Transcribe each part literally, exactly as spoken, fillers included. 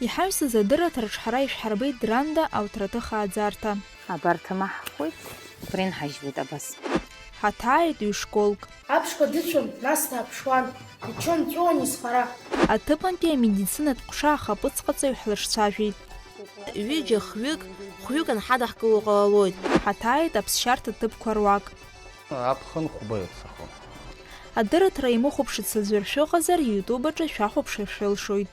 Иҳаҩсыз адырраҭараҿ ҳара ишәҳарбеит Дранда Аутраҭы хааӡарҭа. Абарҭ амаҳхуеит, убра инҳажьуеит абас. Ҳаҭааит ҩ-школк. Аԥшқа дыцәон, нас дааԥшуан, дыччон дҵәыуон изхара. Аҭыԥантәи амедицинатә ҟәша ахаԥыцҟаҵаҩ ҳлыҿцәажәеит. Ҩыџьа, хҩык, хәҩык анҳадаҳкыло ҟалалоит. Ҳаҭааит аԥсшьарҭа ҭыԥқәа руак. Аԥхын хәба ирцахо. Адырраҭара имыхәаԥшыц аӡәыр шәыҟазар, YouTube аҿы шәахәаԥшыр шәылшоит.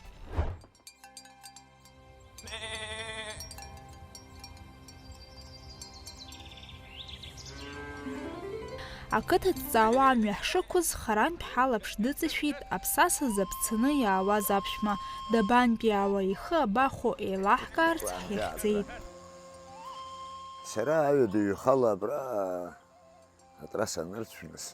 Ақыҭа дҵаауа амҩа ҳшықәыз, харантә ҳалаԥш дыҵашәеит аԥсаса заԥцаны иаауаз аԥшәма, дабантәи аауа ихы абахәо еилаҳкаарц ҳихьӡеит. Сара аҩада ҩхала абра атрасса анырцә нас,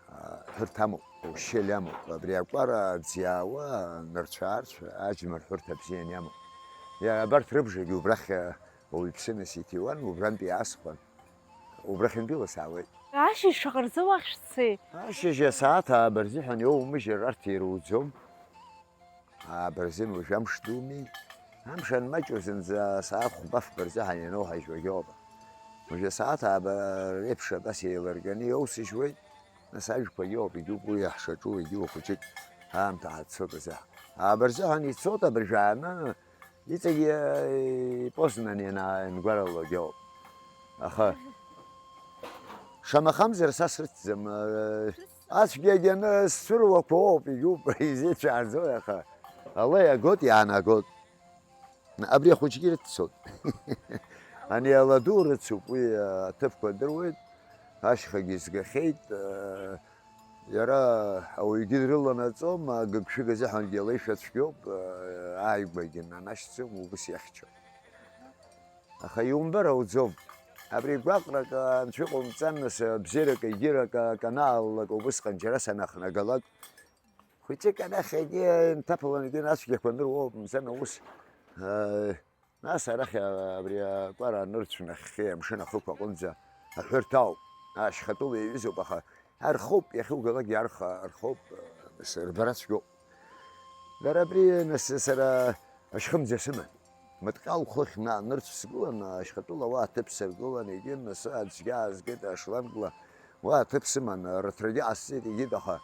а, ҳәырҭ амоуп, ушьел амоуп. Абри акәара аӡ иаауа, нырцә-аарцә, аџьма рҳәырҭа бзиан иамоуп. Иа-, абарҭ рыбжагьы убрахь, а, ауаҩԥсы нас иҭиуан, убрантәи иаасхуан. Убрахьынтәи ласаауеит. Ашьыжь шаҟа рзы уахь шәцеи? Ашьыжь асааҭ ааба рзыҳәан иоумыжьыр арҭ ируӡом. Ааба рзын уажә амш думи? Амш анмаҷу зынӡа асааҭ хәба-фба рзыҳәан иануҳажьуагьы ауп. Уажә асааҭ ааба реиԥш абас еилырганы иоусыжьуеит. Нас ажәқәагьы ауп, егьуп уи ҳшаҿу, егьи ухәыҷык аамҭа ҳаццоит азы. Ааба рзыҳәан ицоит абыржәы ааны, иҵегь, э, ипознан ианаа-, иангәаралогьы ауп. Аха шамахамзар са срыцӡам, э, ацәгьагь аны сцәыруақәа ауп, егьуп, изеицәааӡои, аха ала иагоит, иаанагоит. Абри ахәыҷгьы ирыццот. Ани ала ду рыцуп, уи, э, аҭыԥқәа адыруеит, ашьхагьы згахьеит, э, иара ауаҩгьы дрыланаҵом, агыгшәыг азыҳәангьы ала ишәа цәгьоуп, э, ааигәагьы нанашьцым, убыс иахьчо. Аха иумбар ауӡом. Абри гәаҟрак анцәа иҟоумҵан, нас, абзиарак, егьирак, акы анаалалак, убысҟан џьара санахнагалак, хәыҷык анахь егьи инҭаԥалан, егьи ацәгьақәа аныруоуп, мзан аус. Ааи, нас арахь абри акәара анырцә нахьхьи амшын ахықә аҟынӡа аҳәырҭа ауп. Ашьхатәыла иаҩызоуп, аха архоуп, иахьугалакгьы арха-, архоуп, нас рбара цәгьоуп. Дара абри, нас, сара ашьхымӡа сыман. Мыткал хыхь на-, нырцә сгылан, ашьхатәыла уа аҭыԥ сыргылан, егьи, нас, аӡәгьы аазгеит ашлангла, уа аҭыԥ сыман, рыҭрагьы ҟасҵеит, егьи, аха,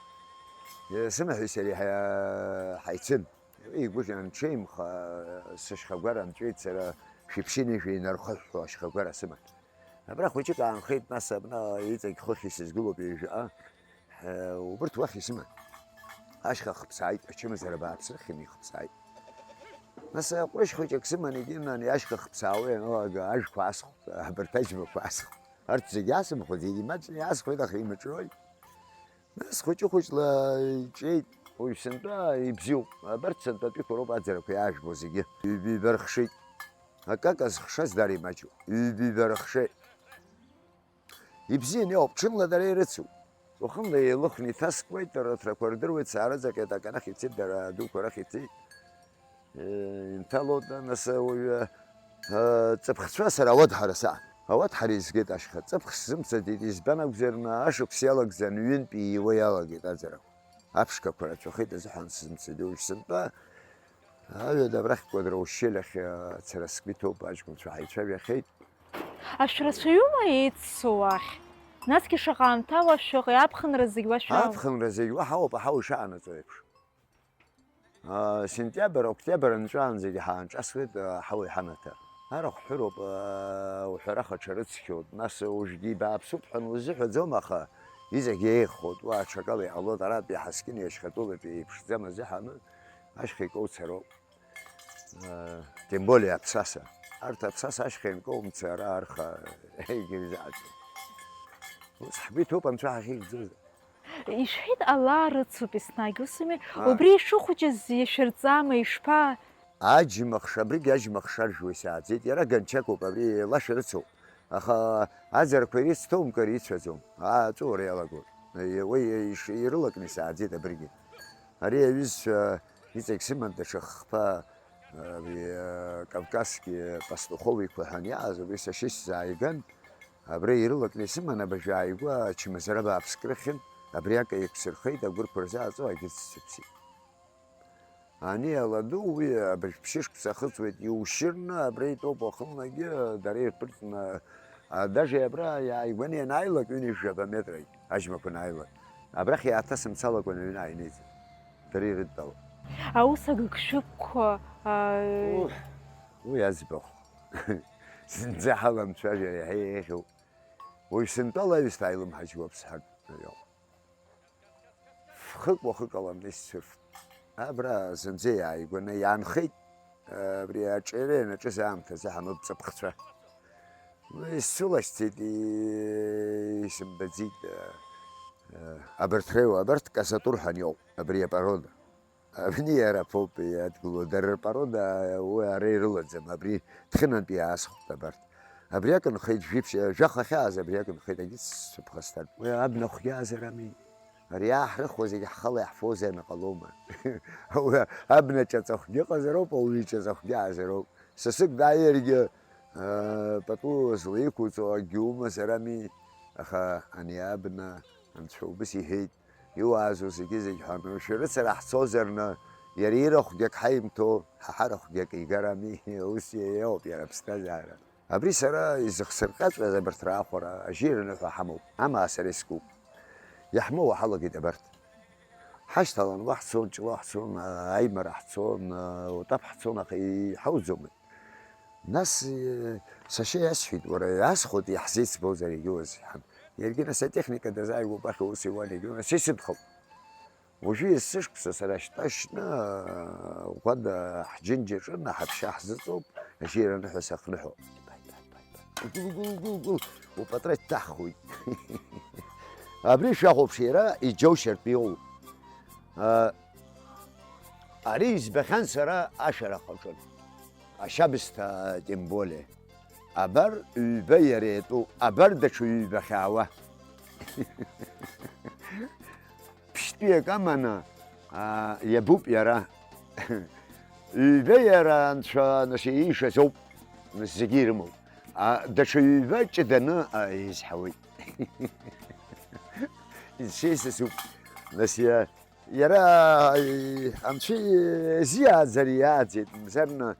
е, сымаҳәи сареи ҳа-, ҳаицын. Игәы анҽеимха, сышьхагәара нҵәеит сара, шәиԥшьынҩажәа инархыҳәҳәо ашьхагәара сыман. Абра хәыҷык аанхеит, нас абна иҵегь хыхь исызгылоуп ҩажәаҟа. Ҳа, убырҭ уахь исыман. Ашьха хыԥсааит, ачымазара бааԥс рыхьын ихыԥсааит. Нас аҟәрышь хәыҷык сыман, егьи, нан, ашьха хыԥсаауа ианалага, ажәқәа асхт, абарҭ аџьмақәа асхт. Арҭ зегьы асымхуеит, зегьы имаҷны иасхуеит, аха имаҷрои. Нас хәыҷы-хәыҷла иҿиеит, уажә сынтәа ибзиоуп. Абарҭ сынтәатәиқәа роуп аӡарақәа иаажәбо зегьы. Ҩбибархшеит. Акака зхшаз дара имаҷуп. Ҩбибархшеит. Ибзианы иоуп, ҽынла дара ирыцуп. Уахынла еилыхны иҭаскуеит, рыҭрақәа рдыруеит, саарыҵаҟьеит, аканахь ицеит, дара адуқәа рахь ицеит. Инҭалоит, нас, уаҩы, ҵыԥхцәа сара ауадҳара саан. Ауадҳара изгеит ашьха. Ҵыԥх сзымцаӡеит, избан акәзар, ашықәс иалагӡан ҩынтә ииуа иалагеит аӡарақәа. Аԥшқақәа рацәахеит азыҳәан сзымцеит. Уажә сынтәа аҩада абрахь Кәадра ушьшьылахь ацара сгәы иҭоуп, аҷкәынцәа ҳаицәажәахьеит. Ашә рацәаҩума еиццо уахь? Насгьы шаҟа аамҭа уа шәыҟеи, аԥхынра зегь уа шәауеи? Аԥхынра зегь уа ҳауп, аҳауа ишаанаҵо еиԥш. Аа, сентиабр, октиабр анҵәаанӡагьы ҳаанҿасуеит, аа, ҳауа иҳанаҭа. Арахә ҳәыроуп, аа, уҳәарах аҽарыцқьоит, нас уажәгьы ибааԥсуп ҳәа узыҳәаӡом, аха иҵегь еиӷьхоит, уа аҽакала иҟалоит, аратәи ҳаскьын иашьхатәылатәи еиԥшӡам азыҳәан, ашьха икоуцароуп. Э, тем более аԥсаса. Арҭ аԥсаса ашьха ианкоумца ара арха егьырзааӡом. Ус ҳгәы иҭоуп анцәа ҳахьихьӡоз. Ишәҳәеит, ала рыцуп еснагь, усуми? А. Убри ишыхәыҷыз иашәырҵама, ишԥа? Аџьмахш, абригь аџьмахш аржәуа исааӡеит. Иара ганчакуп, абри лашәа рыцуп. Аха аӡарқәа ирыцҭоумкыр ицәаӡом. Аа, аҵәуара иалагоит. Е, уи иш-, ирылакны исааӡеит абригьы. Ари аҩызцәа иҵегь сыман даҽа хԥа, абри, Кавказски пастуховиқәа ҳәа аниааз, убри сашьыцзааиган, абра ирылакны исыман, абыржәы ааигәа ачымазара бааԥск рыхьын, абри ака еиқәсырхеит, агәырқәа рзы ааҵо агьыццыԥсит. Ани ала ду, уи абыржә ԥшьышықәса ахыҵуеит, иушьырны абра итәоуп уахынлагьы, дара ирԥырҵны, а, даже абра иааигәаны ианааилак, ҩынҩажәаба метрагь аџьмақәа анааилак, абрахь иааҭасымцалакәа аҩны ааинеиҵеит, дара ирыдтәалоуп. Аус агыгшәыгқәа, а, Ух, уи аӡбахә. Зынӡа ҳаламцәажәар иаҳа еиӷьуп. Уажә сынтәала аҩсҭаа илымҳаџьуа аԥсҳак иоуп. Фхык уахык ала исцәырфт. Абра зынӡа иааигәаны иаанхеит, абри аҿиара ианаҿыз аамҭазы ҳамыццыԥхцәа. Исцәылашьцеит, и-, исымбаӡеит, абарҭ реиуа, абарҭ казатур ҳәа иоуп, абри апорода. Абни иара ԥоуп иадгылоу, дара рпорода уи ара ирылаӡам, абри Ҭхьынантәи иаасхәт абарҭ. Абри акәынхеит, жәиԥшь, жәаха ахьааз абри акәынхеит, агьыц сыԥхасҭартә. Уи абнахәгьы аазар ами. Ари иааҳрыхуа зегь ҳхала иаҳфозар ныҟалома? Уи абна ҿаҵахәгьы ыҟазароуп, ауаҩы иҿаҵахәгьы аазароуп. Сасык дааиаргьы, э, пату злеиқәуҵо акгьы умазар ами, аха ани абна анцәа убыс иҳәеит. Иуаазу зегьы-зегь ҳәа, шәарыцара ҳцозарны, иара ирахәгьы ак ҳаимҭо, ҳа ҳарахәгьы ак игарами, ус иоуп иара аԥсҭазаара. Абри сара изыхсырҟьаҵәҟьаз абарҭ раахәара ажьира аныҳәа ҳамоуп, амаа сара искуп. Иаҳмоуа ҳалагеит абарҭ. Ҳашьҭалан, уа ҳцон, ҷло ҳцон, аимара ҳцон, утап ҳцон, аха иҳауӡомызт. Нас, э, сашьа иасҳәеит, уара, иаасхәоит, иаҳзеиҵбозар егьиуазҳәан. Иаргьы нас атехника дазааигәоуп, ахь ус иуан, егьиуан, нас исыдхалт. Уажәы есышықәса сара шьтәа шьны, э, ӷәада ҳџьынџь аҿы наҳаԥшьа ҳзыҵоуп, ажьира аныҳәа сахныҳәо. Гәыл, гәыл, гәыл, гәыл, упатреҭ ҭаҳхуеит. Абри шәахәаԥш, иара иџьоушьартә иҟоуп. А, ари избахьан сара ашәарах аҿы. Ашьабсҭа, тем более. Абар ҩба иара иатәу, абар даҽа ҩба хьаауа. Ԥштәи акы аманы, а, иабуп иара. Ҩба иара анцәа, нас, иишаз ауп, нас, зегьы ирымоуп. А, даҽа ҩба ҷыданы, а, изҳауеит. Изшеисасуп, нас, иа-, Иара, и-, анцәа изиааӡар иааӡеит, мзарны,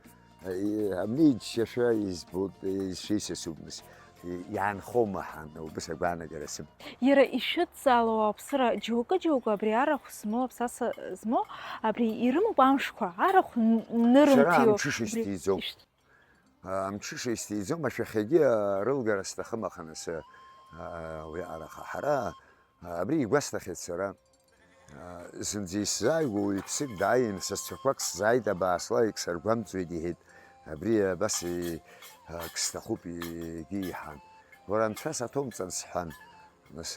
и-, амни иџьшьашәа избоит, ишисасуп, мыс, и-, иаанхома ҳәа, убыс агәаанагара сымоуп. Иара ишәыдҵаало ауааԥсыра џьоукы-џьоукы абри арахә змоу, аԥсаса змоу, абри ирымоуп амшқәа, арахә н-, Сара нырымҭио, амҽыша абри исҭиӡом. ишәҭ- А, амҽыша исҭиӡом, ашәахьагьы, а, рылгара сҭахым, аха нас, а, уи араха ҳара, а, абри игәасҭахьеит сара. Зынӡа исзааигәоу уаҩԥсык дааин, сасцәақәак сзааит, абааслаҩык саргәамҵуеит, иҳәеит. Абри абас и-, ак сҭахуп, егьи иҳәан. Уара анцәа саҭоумҵан, сҳәан. Нас,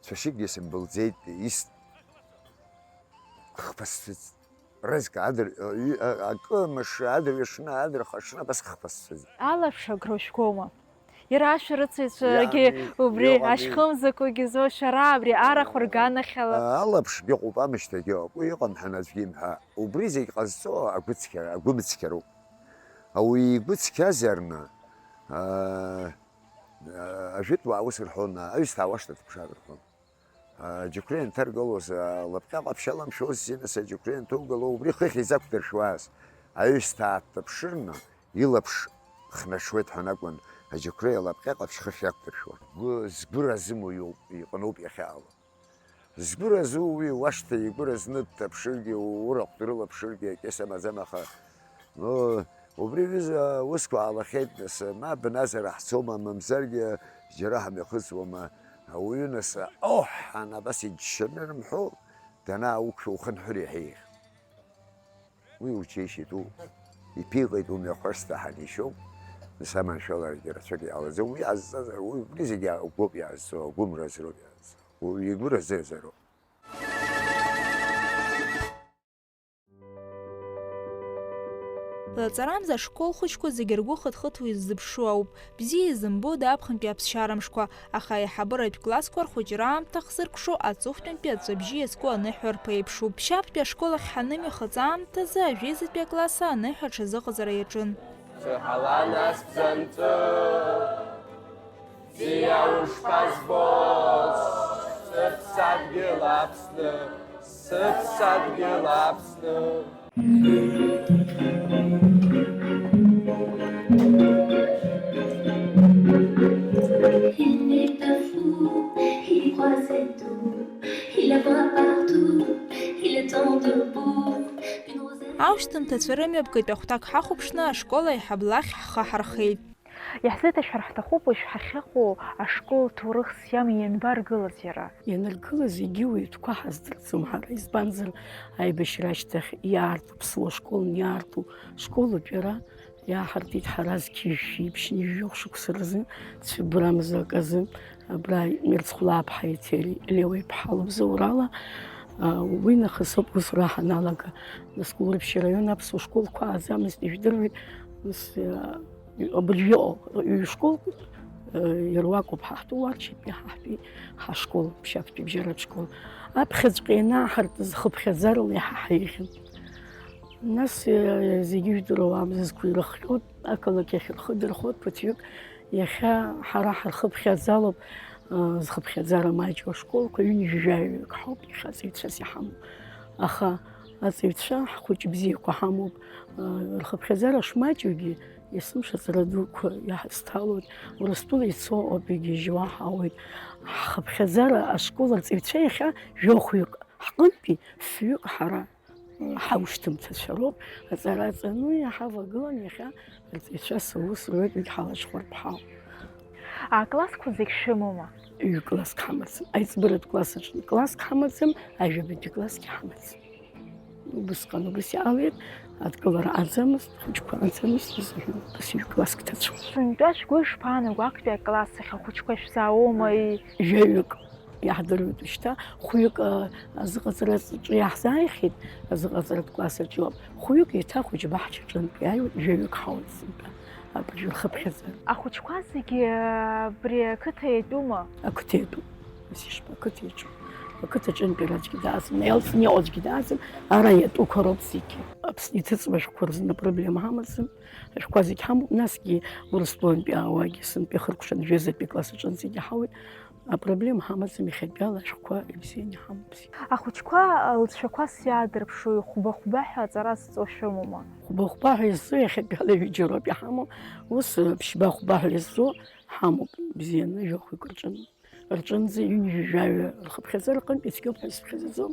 цәашьыкгьы сымбылӡеит, ист-, хԥа сцәыӡ-, разк адыр-, ҩ-, а-, акы мыш адырҩаҽны, адырхаҽны абас хԥа сцәыӡ. Алаԥш агра шәгома? Иара ашәарыцаҩцәагьы Иами, убри иҟами. Ашьхымзақәагьы зо шәара абри арахә рганахьала. Алаԥшгьы ыҟоуп, амышьҭагьы ыҟоуп. Уи ыҟам ҳәа аӡәгьы имҳәа. Убри зегь ҟазҵо агәыцқьара, агәымцқьароуп. Ауаҩы игәы цқьазарны, аа, ажәытә уаа ус рҳәон, аҩсҭаа уашҭа дыԥшаар рҳәон. Аџьықәреи анҭаргылоз, алапҟьа ҟаԥшь аламшәози, нас аџьықәреи анҭоугыло, убри хыхь изақәдыршәуаз. Аҩсҭаа дҭаԥшырны, илаԥш хнаҽуеит ҳәа акәын, аџьықәреи алапҟьа ҟаԥшь хыхь иақәдыршәуан. Гәы-, згәы разыму иоуп, иҟаноуп иахьаало. Згәы разу уи уашҭа игәы разны дҭаԥшыргьы, урахә дрылаԥшыргьы акьыса маӡам, аха, ну, убри аҩыза аусқәа ҟалахьеит, нас, ма бназара ҳцома, мамзаргьы џьара ҳамҩахыҵуама, ауаҩы, нас, оҳ, ан абас иџьшьаны рымҳәо, данаауқәшәо ухынҳәыр иаҳа еиӷьуп. Уи учеишьа ду, иԥиҟеит умҩахәасҭа ҳанишьоу, нас аманшәаларагьы рацәак иҟалаӡом, уи иаазҵазар, уи убри зегьы агәоуп иаазҵо, агәымразроуп иаазҵо, уаҩы игәы разыразароуп. Лаҵарамза ашкол хәыҷқәа зегьы ргәы хыҭхыҭуа иззыԥшу ауп. Бзиа изымбода аԥхынтәи аԥсшьара мшқәа, аха аиҳабыратә классқәа рхәыҷра аамҭа ахзыркәшо аҵыхәтәантәи аҵәҵәабжьы иазку аныҳәа рԥеиԥшуп. Ԥшьаԥтәи ашкол ахь ҳанымҩахыҵ аамҭазы ажәеизатәи акласс аныҳәа аҽазыҟаҵара иаҿын. Сыҳәала нас бзанҵы, бзиа ушԥазбо, сыԥс Сыԥсадгьыл Аԥсны, сыԥсадгьыл Аԥсны. Il n'est pas fou, il croit c'est tout. Il la voit partout, il attend debout. Une rosette. Аушьҭымҭацәа рымҩаԥгатәи ахәҭак ҳахәаԥшны ашкол аиҳаб лахь ҳхы ҳархеит. Иаҳзеиҭашәҳәар ҳҭахуп уажә ҳахьыҟоу ашкол ҭоурых сиам ианбаргылаз иара. Ианыргылаз егьи уаҩ итәқәа ҳаздырӡом ҳара, избанзар, аибашьра ашьҭахь иаарту, Ԥсуа школны иаарту школуп иара. Иааҳартит ҳара зқьи жәшәи ԥшьни жәохә шықәса рзы, цәыббрамза аказы, абра Мерцхәлааԥҳа Еҭери Леуа иԥҳа лыбзоурала, а, уи нахыс ауп усура ҳаналага. Нас Гәылрыԥшьа араион аԥсуа школқәа ааӡамызт, ижәдыруеит, нас, а, абыржәы иҟоу ҩ-школк, а, ируакуп ҳа ҳтәы Уарчатәи, ҳа ҳтәи, ҳашкол, Ԥшьаԥтәи бжьаратә школ. Аԥхьаҵәҟьа ианааҳартыз хыԥхьаӡарала иаҳа ҳаиӷьын. Нас, э, зегьы ижәдыруа амзызқәа ирыхҟьоит, ақалақь ахь рхы дырхоит, ԥыҭҩык иахьа ҳара ҳархыԥхьаӡалоуп, э, зхыԥхьаӡара маҷу ашколқәа ҩынҩажәаҩык ҳауп иахьа аҵаҩцәас иҳамоу. Аха аҵаҩцәа ҳхәыҷ бзиақәа ҳамоуп, э, рхыԥхьаӡара шмаҷугьы, есымша аҵара дуқәа иаҳзҭалоит, Урыстәыла ицо ауп, игьежьуа ҳауеит. Ҳхыԥхьаӡара ашкол арҵаҩцәа иахьа жәохәҩык ҳҟынтәи фҩык ҳара ҳаушьҭымҭацәа роуп, аҵара ҵаны иҳавагылан, иахьа арҵаҩцәа саус руеит, уигь ҳалаҽхәырԥҳау. Аклассқәа зегь шәымоума? Ҩ-класск ҳамаӡам, аиҵбыратә класс аҿы класск ҳамаӡам, ажәабатәи классгьы ҳамаӡам. Убысҟан убыс иҟалеит, адкылара аӡамызт, хәыҷқәа аӡамызт, изыҳәан убыс ҩ-класск ҭацәуп. Сынтәа шәгәы ишԥаанаго актәи акласс ахь ахәыҷқәа шәзаауоума? Жәаҩык. Иаҳдыруеит, шьҭа хәҩык, а, азыҟаҵараҿы иаҳзааихьеит, азыҟаҵаратә класс аҿы иоуп. Хәҩык еиҭа ахәыҷ баҳчаҿынтә иааиуеит, жәаҩык ҳауеит сынтәа, абыржәы рхыԥхьаӡара. Ахәыҷқәа зегьы абри ақыҭа иатәума? Ақыҭа иатәуп. Нас ишԥа, ақыҭа иаҿуп. Ақыҭаҿынтәи аӡәгьы дааӡам, иалҵны иҟоу аӡәгьы дааӡам, ара иатәуқәа роуп зегьы. Аԥсны иҭыҵуа ашәҟәқәа рзын апроблема ҳамаӡам, ашәҟәқәа зегь ҳамоуп, насгьы Урыстәылантәи аауагьы сынтәа ихыркәшан жәазатәи акласс аҿынӡагьы ҳауеит. Апроблема ҳамаӡам иахьатәиала ашәҟәқәа ибзианы иҳамоуп зегь. Ахәыҷқәа лҵшәақәа сиаадырԥшуеи, хәба-хәба ҳәа аҵара зҵо шәымоума? Хәба-хәба ҳәа изҵо иахьатәиала ҩыџьа роуп иҳамоу, ус ԥшьба-хәба ҳәа изҵо ҳамоуп, бзианы жәохәҩык рҿын, рҿынӡа ҩынҩажәаҩа рхыԥхьаӡара рҟынтә ицәгьоуп ҳәа исыԥхьаӡаӡом,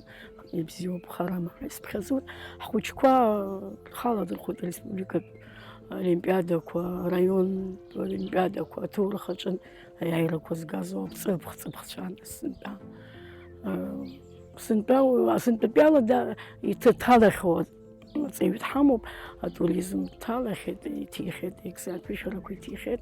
ибзиоуп, харам ҳәа исыԥхьаӡоит. Ҳхәыҷқәа рхала дырхәоит ареспубликатә олимпиадақәа, араионтә олимпиадақәа, аҭоурых аҿы аиааирақәа згаз ауп, ҵыԥх, ҵыԥхцәан сынтәа. Сынтәа, сынтәатәиала да-, иҭ-, ҭалахьоу аҵаҩы дҳамоуп, атуризм дҭалахьеит, иҭихьеит, екзаҭ ԥышәарақәа иҭихьеит,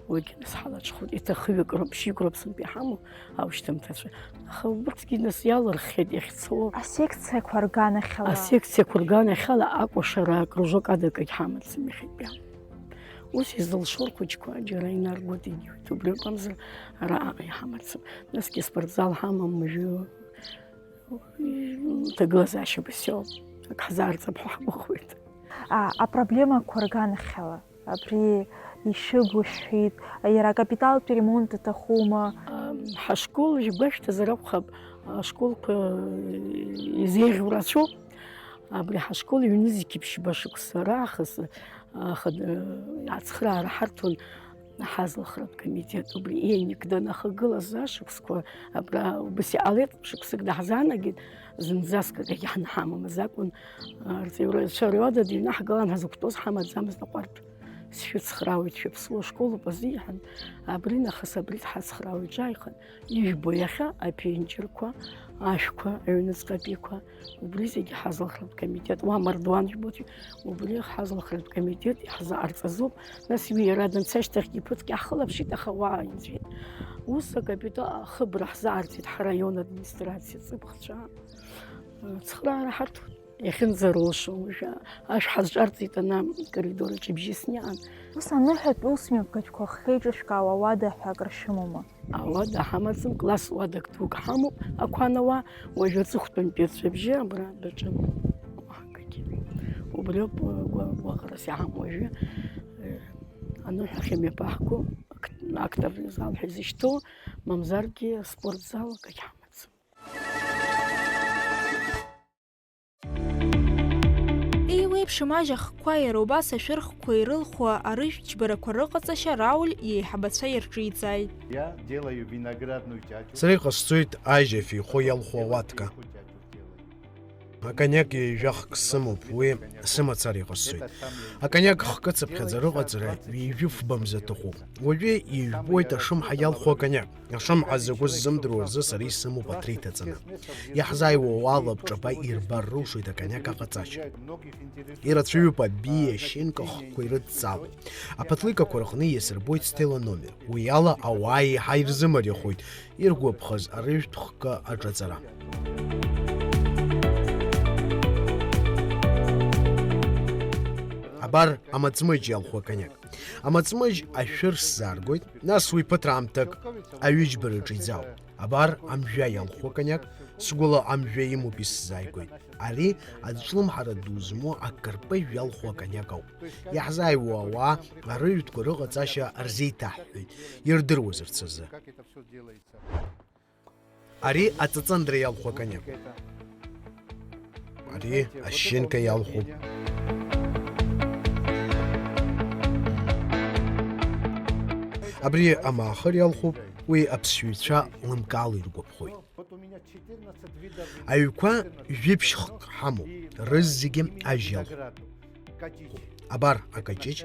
уигьы нас ҳалаҽхәоит, еиҭа хҩык роуп, ԥшьҩык роуп сынтәа иҳамоу аушьҭымҭацәа. Аха убырҭгьы нас иалырххьеит иахьцо. Асекциақәа рганахьала. Асекциақәа рганахьала акәашара акружок адакагь ҳамаӡам иахьатәиала. Ус изылшо рхәыҷқәа џьара инаргоит, егьиуеит, убри акәымзар араҟа иҳамаӡам. Насгьы спортзал ҳамам уажәы, ҭагылазаашьа бзиоуп, ак ҳзаарҵап ҳәа ҳгәыӷуеит. А, апроблемақәа рганахьала, абри ишәыгу шәҳәеит, иара акапиталтә ремонт аҭахума? Ам, ҳашкол, ижәбашәҭазар акәхап, ашколқәа изеиӷьу рацәоуп. Абри ҳашкол ҩнызқьи ԥшьба шықәса раахыс, аха, ацхыраара ҳарҭон ҳазлахратә комитет. Убри Еник данахагылаз ашықәсқәа, абра убас иҟалеит, шықәсык даҳзаанагеит, зынӡаск акгьы ҳанҳамамыз акәын. Арҵаҩцәа руада дыҩнаҳгалан, ҳазықәтәоз ҳамаӡамызт аҟәардә. Сшәыцхраауеит, шәыԥсуа школуп азы, иҳәан, абри нахыс абри дҳацхраауеит, ҿааихын. Ижәбо иахьа аԥенџьырқәа, ашәқәа, аҩныҵҟатәиқәа, убри зегьы ҳазлахратә комитет, уа Мардуан жәбоит, убри ҳазлахратә комитет иаҳзаарҵазоуп. Нас уи иара данца ашьҭахьгьы ԥыҭк иаҳхылаԥшит, аха уа инҵәеит. Ус акапитал ахыбра ҳзаарҵеит ҳраион администрациа ҵыԥхцәа. Цхыраара ҳарҭоит. Иахьынӡарылшо, уажәы ашә ҳазҿарҵеит ана акоридор аҿы ибжьысны иаан. Ус аныҳәатә усмҩаԥгатәқәа ахьеиҿышәкаау ауада ҳәа акыр шәымоума? Ауада ҳамаӡам, класс уадак дук ҳамоуп, ақәанауа, уажәы аҵыхәтәантәи аҵәҵәабжьы абра дәаҿын. Уаҳа акгьы. Убриоуп, гәа-, гәаҟрас иаҳам уажәы, э, аныҳәа ахьымҩаԥаҳго, ак-, актовый зал ҳәа изышьҭоу, мамзаргьы аспортзал акагь ҳамаӡам. Ԥшьымажь ахқәа иара убас ашәырхқәа ирылхуа арыжәтә џьбарақәа рыҟаҵашьа Рауль иеиҳабацәа ирҿиҵааит. Я делаю виноградную чачу. Сара иҟасҵоит ажь афеихо иалху ауатка. Акониак ҩажәа хк сымоуп, уи сымацара иҟасҵоит. Акониак хкы цыԥхьаӡа рыҟаҵара ҩажәи фба мза аҭахуп. Уажәы ижәбоит ашымҳа иалху акониак. Ашымҳа закәу сзымдыруа рзы сара исымоуп аҭра иҭаҵаны. Иаҳзааиуа ауаа лабҿаба ирбар рылшоит акониак аҟаҵашьа. Ирацәаҩуп абиа, ашьынка хкқәа ирыдҵало. Аԥаҭликақәа рҟны иасырбоит сҭел аномер. Уи ала ауаа еиҳа ирзымариахоит иргәаԥхаз арыжәтә хкы аҿаҵара. Абар амаҵмыџь иалху акониак. Амаҵмыџь ашәыр сзааргоит, нас уи ԥыҭраамҭак аҩыџьбараҿы иӡаауп. Абар амжәа иалху акониак, сгәыла амжәа имоуп исзааигоит. Ари аӡәлымҳара ду змоу акырпыжә иалху акониак ауп. Иаҳзааиуа ауаа арыжәтәқәа рыҟаҵашьа рзеиҭаҳҳәоит, ирдыруазарц азы. Ари аҵыҵындра иалху акониак. Ари ашьынка иалхуп. Абри амаахыр иалхуп, уи аԥсшьаҩцәа лымкаала иргәаԥхоит. Аҩқәа жәиԥшь хк ҳамоуп, рызегьы ажь иалхуп. Абар акаҷыҷ,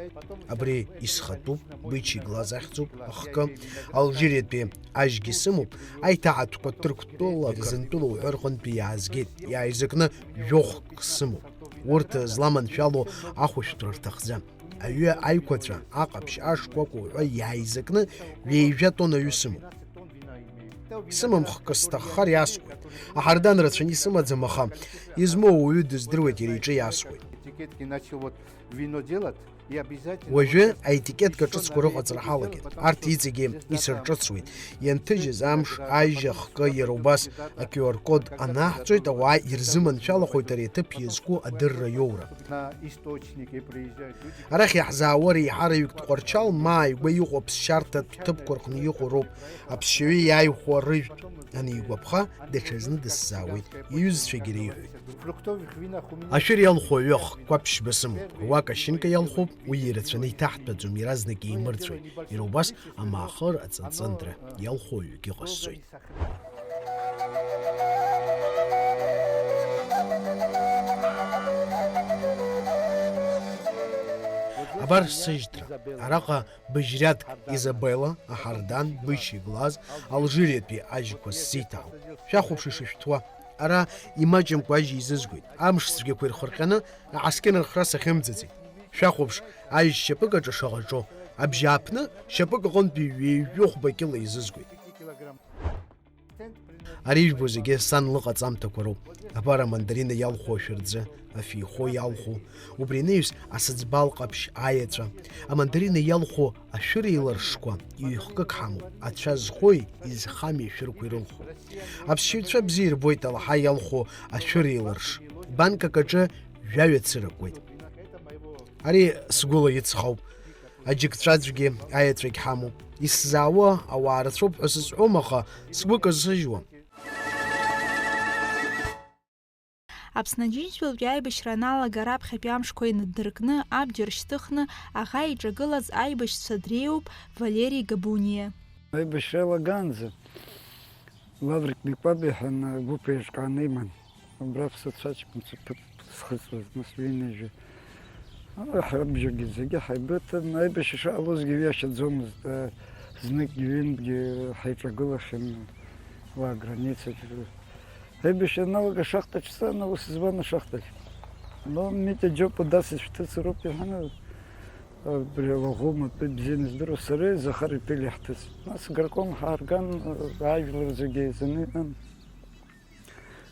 абри исхатәуп, бычи глаз ахьӡуп, ахкы, Алжириатәи ажьгьы сымоуп, аиҭаҳатәқәа Ҭырқәтәыла, Гызынтәыла уҳәа рҟынтәи иаазгеит, иааизакны жәохәк сымоуп. Урҭ зламаншәало ахәышәтәра рҭахӡам. Аҩы аиқәаҵәа, аҟаԥшь, ашкәакәа уҳәа иааизакны ҩеижәа тонна аҩы сымоуп. Сымам хкы, сҭаххар иасуеит. Аҳардан рацәаны исымаӡам, аха измоу ауаҩы дыздыруеит, иара иҿы иасуеит. Этикетки начал вот вино делать, и обязательно Уажәы вот аетикетка ҿыцқәа рыҟаҵара ҳалагеит. Арҭ иҵегьы исырҿыцуеит. Ианҭыжьыз амш, ажь ахкы, иара убас а-Q R код анаҳҵоит, ауаа ирзыманшәалахоит ари аҭыԥ иазку адырра иоура. На источники приезжают люди. Арахь иаҳзаауа реиҳараҩык Тҟәарчал ма ааигәа иҟоу аԥсшьарҭатә ҭыԥқәа рҟны иҟоу роуп. Аԥсшьаҩы иааихәо арыжәтә анигәаԥха, даҽазны дысзаауеит, иҩызцәагьы реиҳәоит. Ашәыр иалху аҩы ахкқәа ԥшьба сымоуп. Руак ашьынка иалхуп, уи ирацәаны иҭаҳтәаӡом, иаразнак еимырҵәоит. Иара убас амаахыр аҵыҵындра иалху аҩгьы ҟасҵоит. Абар сыжьҭра. Араҟа быжьрядк Изабелла, Аҳардан, Бычи Глаз, Алжириатәи ажьқәа сзеиҭаҳауп. Шәахәаԥш ишышәҭуа. Ара имаҷымкәа ажь еизызгоит. Амш цәгьақәа ирхырҟьаны аҳаскьын рхра сахьымӡаӡеит. Шәахәаԥш, ажь шьапык аҿы шаҟа ҿоу. Абжьааԥны шьапык аҟынтәи ҩеижәохәба кьыла еизызгоит. Ари ижәбо зегьы сан лыҟаҵамҭақәа роуп. Абар амандарина иалху ашәырӡы, афеихо иалху, убри анаҩс асыӡбал ҟаԥшь аеҵәа, амандарина иалху ашәыр еиларшқәа ҩ-хкык ҳамоуп, ацәа зхои изхами ашәырқәа ирылху. Аԥсшьаҩцәа бзиа ирбоит алаҳа иалху ашәыр еиларш, банкак аҿы жәаҩа цыракуеит. Ари сгәыла иҵхауп. Аџьыкҵәаӡәгьы аеҵәагь ҳамоуп. Исзаауа ауаа рацәоуп ҳәа сызҳәом, аха сгәы казыжьуам. Аԥсны Аџьынџьтәылатәи аибашьра аналага раԥхьатәи амшқәа инадыркны, абџьар шьҭыхны, аӷа иҿагылаз аибашьцәа дреиуоуп Валери Габуниа. Аибашьра иалагаанӡа Лаврик Бикәаба иҳәан, агәыԥ еиҿкааны иман. Убра ԥсацәаҷкәынцәа ԥыҭк схыҵуаз, нас ҩынҩажәа. Ҳабжьагьы зегьы ҳаибыҭан, аибашьра шыҟалозгьы ҩашьаӡомызт, знык-ҩынтәгьы ҳаиҿагылахьан уа аграницаҿ. Аибашьра аналага ашахтаҿ сцан, аус зуан ашахтаҿ. Но Митя Џьопуа дасит шәҭыцароуп иҳәан, абри алаӷәым атәы бзианы здыруа сареи Захар Епели ҳҭыҵ. Нас горком ҳаарган, ажәлар зегьы еизаны иҟан.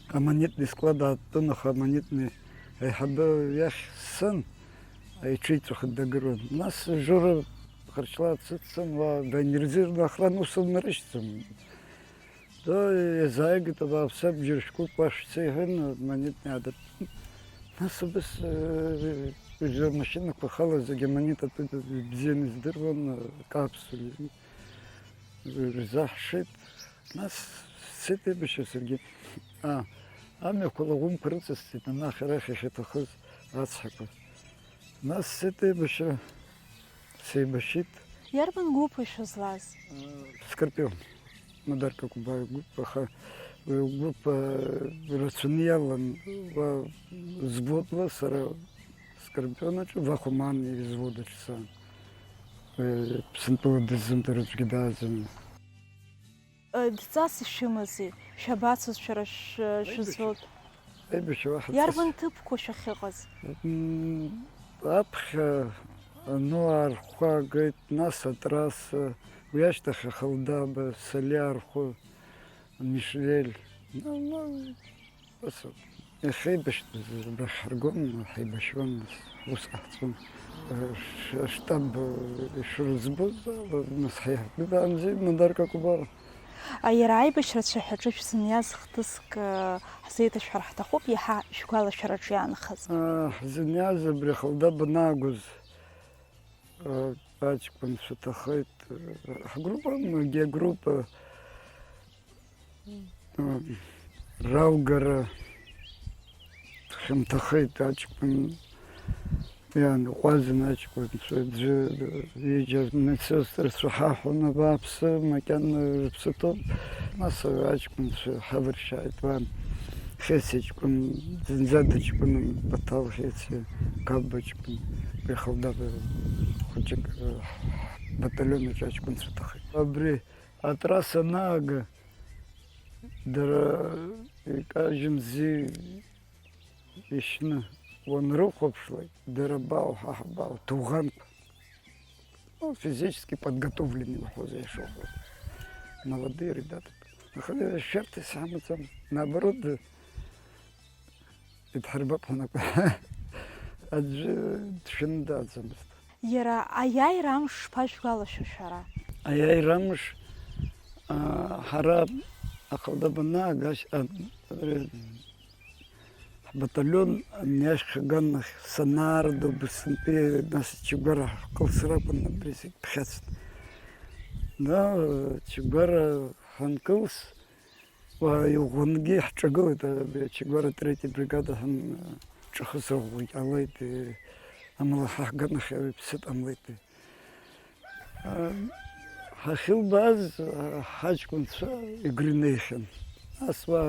Амонетный склад ааттәын, аха амонетный аиҳабы иахь сцын, аиҽеиҵәахын дагыруан. Нас Жора Харчлаа дсыцын, уа дааинервирны охрана усылнарышьҭӡом. Да, иазааигеит абааԥсы, абџьар шәкуп, уа шәца иҳәан, амонетный аадыртын. Нас абас, э, амашьынақәа ахала зегьы амонет атәы бзианы издыруан, э, капсуль. Рзаҳшеит. Нас сцеит аибашьра саргьы. А, амҩақәа лаӷәымқәа рыҵасҵеит, анахь арахь иахьаҭахыз ацҳақәа. Нас сцеит аибашьра, сеибашьит. Иарбан гәыԥ ишәызлаз? Скорпион. Мадар Какубаев гәыԥ, аха уи агәыԥ рацәаны иалан, уа взводла сара Скорпион аҿы, Вахуман ивзвод аҿы саан. Ԥсынтәыла дыззымдыруа аӡәгьы дааӡам. Дҵас ишәымази, шәабацоз шәара шәзвод? Аибашьра уаҳа дҵас. Иарбан ҭыԥқәа шәахьыҟаз? Аԥхьа Ану архәы аагеит, нас атрасса, уи ашьҭахь Ахалдаба, Салиа архәы, Мишвель. Иахьеибашьтәыз абра ҳаргон, ҳаибашьуан, нас ус ҟаҳҵон. Аштаб ишрыӡбоз ала, нас ҳаиҳабы даанӡеит Мадар Какубаев. Иара аибашьра ацәаҳәаҿы шәзыниаз хҭыск ҳзеиҭашәҳәар ҳҭахуп, иаҳа шәгәалашәараҿы иаанхаз. Ҳзыниаз абри Ахалдаба анаагоз аҷкәынцәа ҭахеит. Ҳгруппа, Магьа группа, ралгара хьанҭахеит аҷкәын, иааныҟәазын аҷкәынцәа, аӡәы, ҩыџьа медсестрцәа ҳаҳәон, абааԥсы, макьана рыԥсы ҭоуп. Нас аҷкәынцәа ҳавыршьааит, уан Хьециа ҷкәын, зынӡа дыҷкәыным, Баҭал Хьециа, Қапба ҷкәын, Бехалдаба хәыҷык, ҳбаталион аҿы аҷкәынцәа ҭахеит. Абри атрасса анаага, дара икажьымзи ишьны уанрыхәаԥшлак, дара баау, ҳа ҳбаау, ҭоуӷанқәа. Ну, физически подготовленный уҳәозеи ишуҳәо. Молодые ребята. Аха шәарҭас ҳамаӡам. Наоборот, идҳарбап ҳәа акәу. Аӡәы дшәаны дааӡамызт. Иара аиааира амш шԥашәгәалашәо шәара? Аиааира амш, аа, ҳара Ахалдаба анаага, ашь-, а, р-, ҳбаталион ани ашьха аганахь санаардо, Быссынтәи, нас Чегәара ҳкылсыр акәын, абри зегь ԥхьацт. Да, Чегәара ҳанкылс, уа иӷәӷәангьы ҳҿагылеит, абри Чегәара третий бригада ҳәа, ҿахыс ӷәӷәагь ҟалеит, амала ҳа ҳганахьала иԥсы ҟамлеит. Ҳахьылбааз ҳаҷкәынцәа игәра инеихьан. Нас уа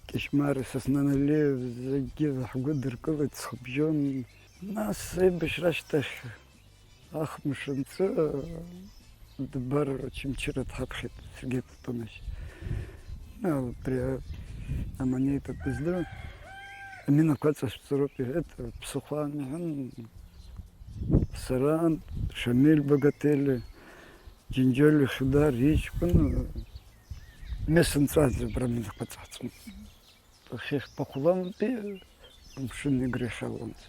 Кьышьмари Саснаналиев зегьы ҳгәыдыркылеит, схыбжьон. Нас аибашьра ашьҭахь ахмш анҵы, дбар Очамчыра дҳаԥхьеит, Сергеи Платонович. Абри амонеҭа дыздыруан. Аминақәа аҵашәҵароуп иҳәеит, ԥсыхәа амҳәан. Сара, Шамиль Багатели, Џьынџьали Хьудар иҷкәын, Меса нҵәаӡа абра аминақәа ҵаҳҵон. Хыхь Пахәлантәи амшын игәра иахьалаланӡа.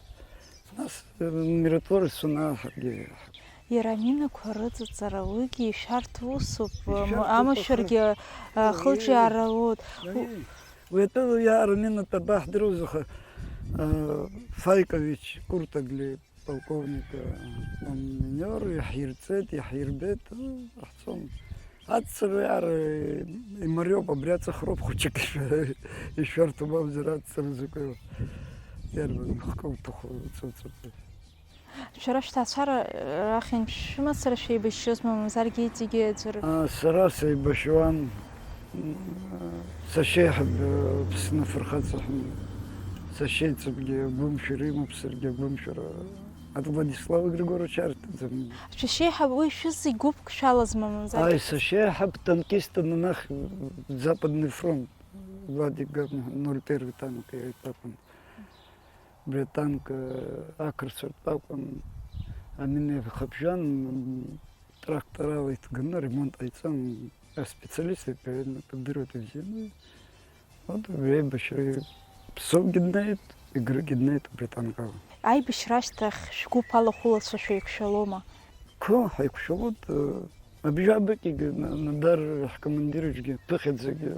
Нас, э, миротвореццәа анааҳаргеи. Иара аминақәа рыҵаҵара уигьы ишәарҭоу усуп, Ишәарҭоуп, амашәыргьы, аха, ахылҿиаара лоуит. Уи, уи атәы иаараны инатәа баҳдыруазаха, э, Фаикович Куртагли, полковник, э, миниор, иаҳирҵеит, иаҳирбеит, э, ҳцон. Аццыруа иаара имариоуп, абри аҵыхроуп хәыҷык ишәа-, ишәарҭоу мамзар аццыра закәи? Иарбан хкы уҭаху, уҵыҵыҵы. Шәара шәҭаацәара рахьынтә шәымацара шәеибашьрызма, мамзаргьы иҵегьы аӡәыр? А, сара сеибашьуан, м, сашьеиҳаб, э, Аԥсны афырхаҵа ҳәа, сашьеиҵбгьы агәымшәара имоуп, саргьы агәымшәара. Владислав Григорьевич арҭаӡам. Шәашьеиҳаб уи шәызегь гәыԥк шәалазма, мамзаргьы? Ааи, сашьеиҳаб танкистын анахь Западный фронт, Владик Габ ноль первый танк иаҩтәы акәын. Убри атанк, э, ақырҭцәа ртәы акәын, амина ихыԥжәан, м, тракторала иҭганы ремонт ҟаиҵан, аспециалист, наверное, ддыруеит ибзианы. Вот, убри аибашьра ԥсыхәагьы днеит, играгьы днеит убри атанк ала. Аибашьра ашьҭахь шәгәыԥ алахәылацәа шәеиқәшәалома? Қәа, ҳаиқәшәалоит, э, абжьабыкьгьы, на-, Надар ҳкомандирыџьгьы, ԥыхьаӡагьы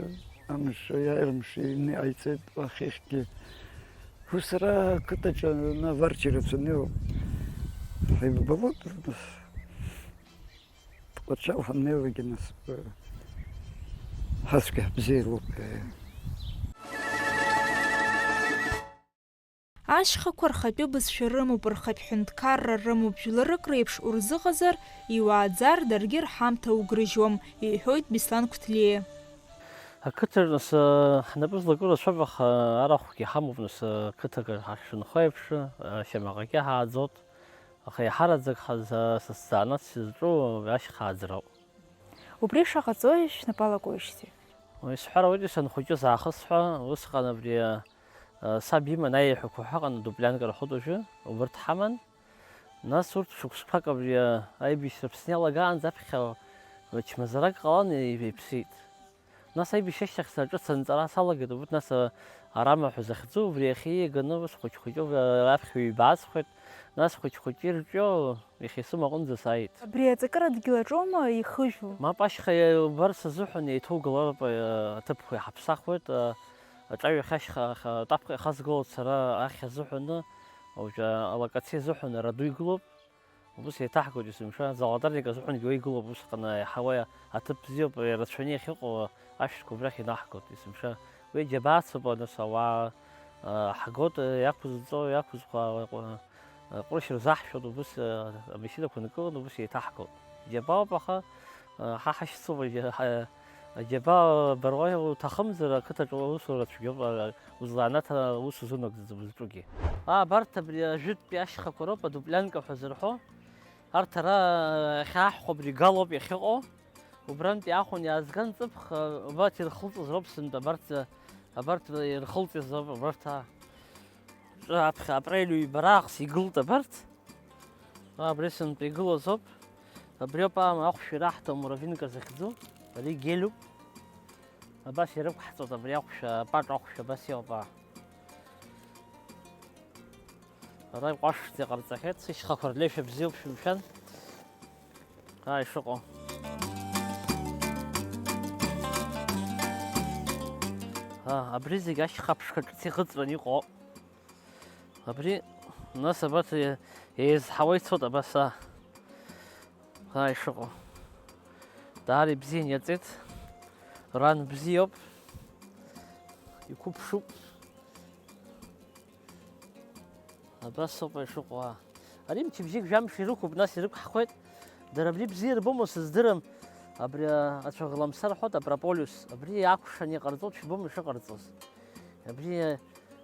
амш, аиааира мш иныҟаиҵеит, уахихьгьы. Ус ара ақыҭаҿы ана аварча ирацәаны иҟоуп. Ҳаибабалоит, нас. Тҟәарчал ҳаннеилакгьы нас, ҳацәгьа ҳбзиа иҟоуп. Ашьхақәа рхатәы бызшәа рымоуп, рхатә ҳәынҭқарра рымоуп, жәларык реиԥш урзыҟазар, иуааӡар, даргьы рҳамҭа угрыжьуам, иҳәоит Беслан Қәҭлиа. Ақыҭаҿ нас, ҳнапы злаку рацәоуп, аха арахәгьы ҳамоуп, нас, ақыҭақәа ҳахьшәынхо еиԥш, шьамаҟагьы ҳааӡоит, аха иаҳараӡак ҳаза-, са сзанааҭс сызҿу ашьха ааӡароуп. Убри шаҟа ҵуеи шәнапы алакуижьҭеи? Уи сҳәар ауеит, санхәыҷыз аахыс ҳәа, усҟан абри, а, саб иман аиаҳәақәа ҳәа ыҟан, дублианк рҳәоит уажәы, убырҭ ҳаман. Нас урҭ шықәсқәак абри, а, аибашьра Аԥсны иалагаанӡа аԥхьа чмазарак ҟалан, иԥсит. Нас аибашьра ашьҭахь сара ҿыц анҵара салагеит, убырҭ нас, а, арама ҳәа захьӡу, убри иахьа ииаганы ус хәыҷ-хәыҷы, а, аԥхьа ҩба асхәеит, нас хәыҷ-хәыҷы ирҿио, Иахьа исымоу аҟынӡа сааит. Абри аҵакыра дгьыл аҿоума ихыжәу? Мап, ашьха иа-, убар сазыҳәан еиҭоугалароуп, а, аҭыԥқәа иҳаԥсахуеит, а, аҿаҩахьа ашьха, аха-, атапҟа ихазгалоит сара ахьхьа азыҳәаны, уажәы алокациа азыҳәан араду игылоуп. Убыс еиҭаҳгоит есымша, Золотарник азыҳәангьы уа игылоуп, усҟан аиҳа уа аҭыԥ бзиоуп, ирацәаны иахьыҟоу ашәҭқәа убрахь инаҳгоит есымша. Уи џьабаацоуп, нас ауаа, а, ҳгоит, а, иақәызҵо, иақәызхуа, а, Ҟәрышь рзаҳшәон, убыс, э, амашьынақәа нкылан, убыс еиҭаҳгон. Џьабаоуп, аха, э, ҳа ҳашьцылоит, џьа-, ҳа-, џьабаа баруа уҭахымзар, ақыҭаҿы аусура цәгьоуп, э, узлаанаҭа аус узунагӡаӡом узҿугьы. Аа, абарҭ абри ажәытәтәи ашьхақәа роуп, адуплянка ҳәа зырҳәо. Арҭ ара, э, иахьааҳхәо абри галоуп иахьыҟоу. Убрантәи иаахәаны иаазган ҵыԥх, э, абарҭ ирхылҵыз роуп сынтәа, абарҭ, э, абарҭ ирхылҵыз роуп, абарҭ, аа. Ҿа аԥхьа апрель ҩба раахыс игылт абарҭ. Абри сынтәа игылаз ауп. Абри ауп, аа, ахәшә ираҳҭо, муравьинка захьӡу. Ари гелиуп. Абас ирықәҳҵоит абри ахәшә, апаҿ ахәшә абас иоуп, аа. Ара иҟәашӡа иҟарҵахьеит, сышьхақәа рлеишәа бзиоуп, шәымшәан. Аа, ишыҟоу. Аа, абри зегь ашьха ԥшқа ҿыц иӷыҵран иҟоуп. Абри, нас абарҭ е-, еизҳауа ицоит абас, аа. Аа, ишыҟоу. Даара ибзиан иаҵеит. Ран бзиоуп. Иқәыԥшуп. Абас ауп ишыҟоу, аа. Ари мчыбжьык жәамш ирықәуп, нас ирықәҳхуеит. Дара абри бзиа ирбома сыздырам. Абри, а, ацәаӷламса рҳәоит, апрополиус. Абри иакәшан иҟарҵоит, шәбома ишыҟарҵоз. Абри, а,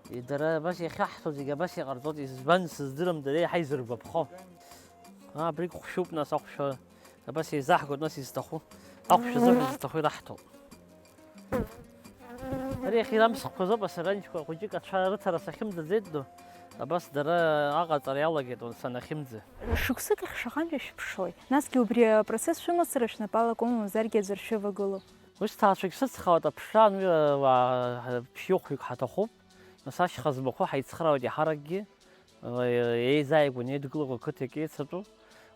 дара абас иахьаҳҭо зегьы абас иҟарҵоит, избан сыздырам, дара иаҳа изыргәаԥхо. Аа, абригь хәшәуп, нас ахәшәы абас еизаҳгоит, нас изҭаху. Ахәшәы азыҳәан изҭаху ираҳҭоит. Ари иахьа ирамсхқәаз ауп асаранџьқәа, хәыҷык ацәа рыҭара сахьымӡаӡеит ду, абас дара аҟаҵара иалагеит, уан санахьымӡа. Шықәсык ахь шаҟантә ишәыԥшуеит? Насгьы убри апроцесс шәымацара шәнапала акәым, мамзаргьы аӡәыр шәывагылоу? Уи сҭаацәагь сыцхраауеит, аԥшра анҩы, уаа, ԥшьҩы-хәҩык ҳаҭахуп, нас ашьха змахәы ҳаицхраауеит иаҳаракгьы. Еизааигәаны еидгылақәа қыҭак еицатәу,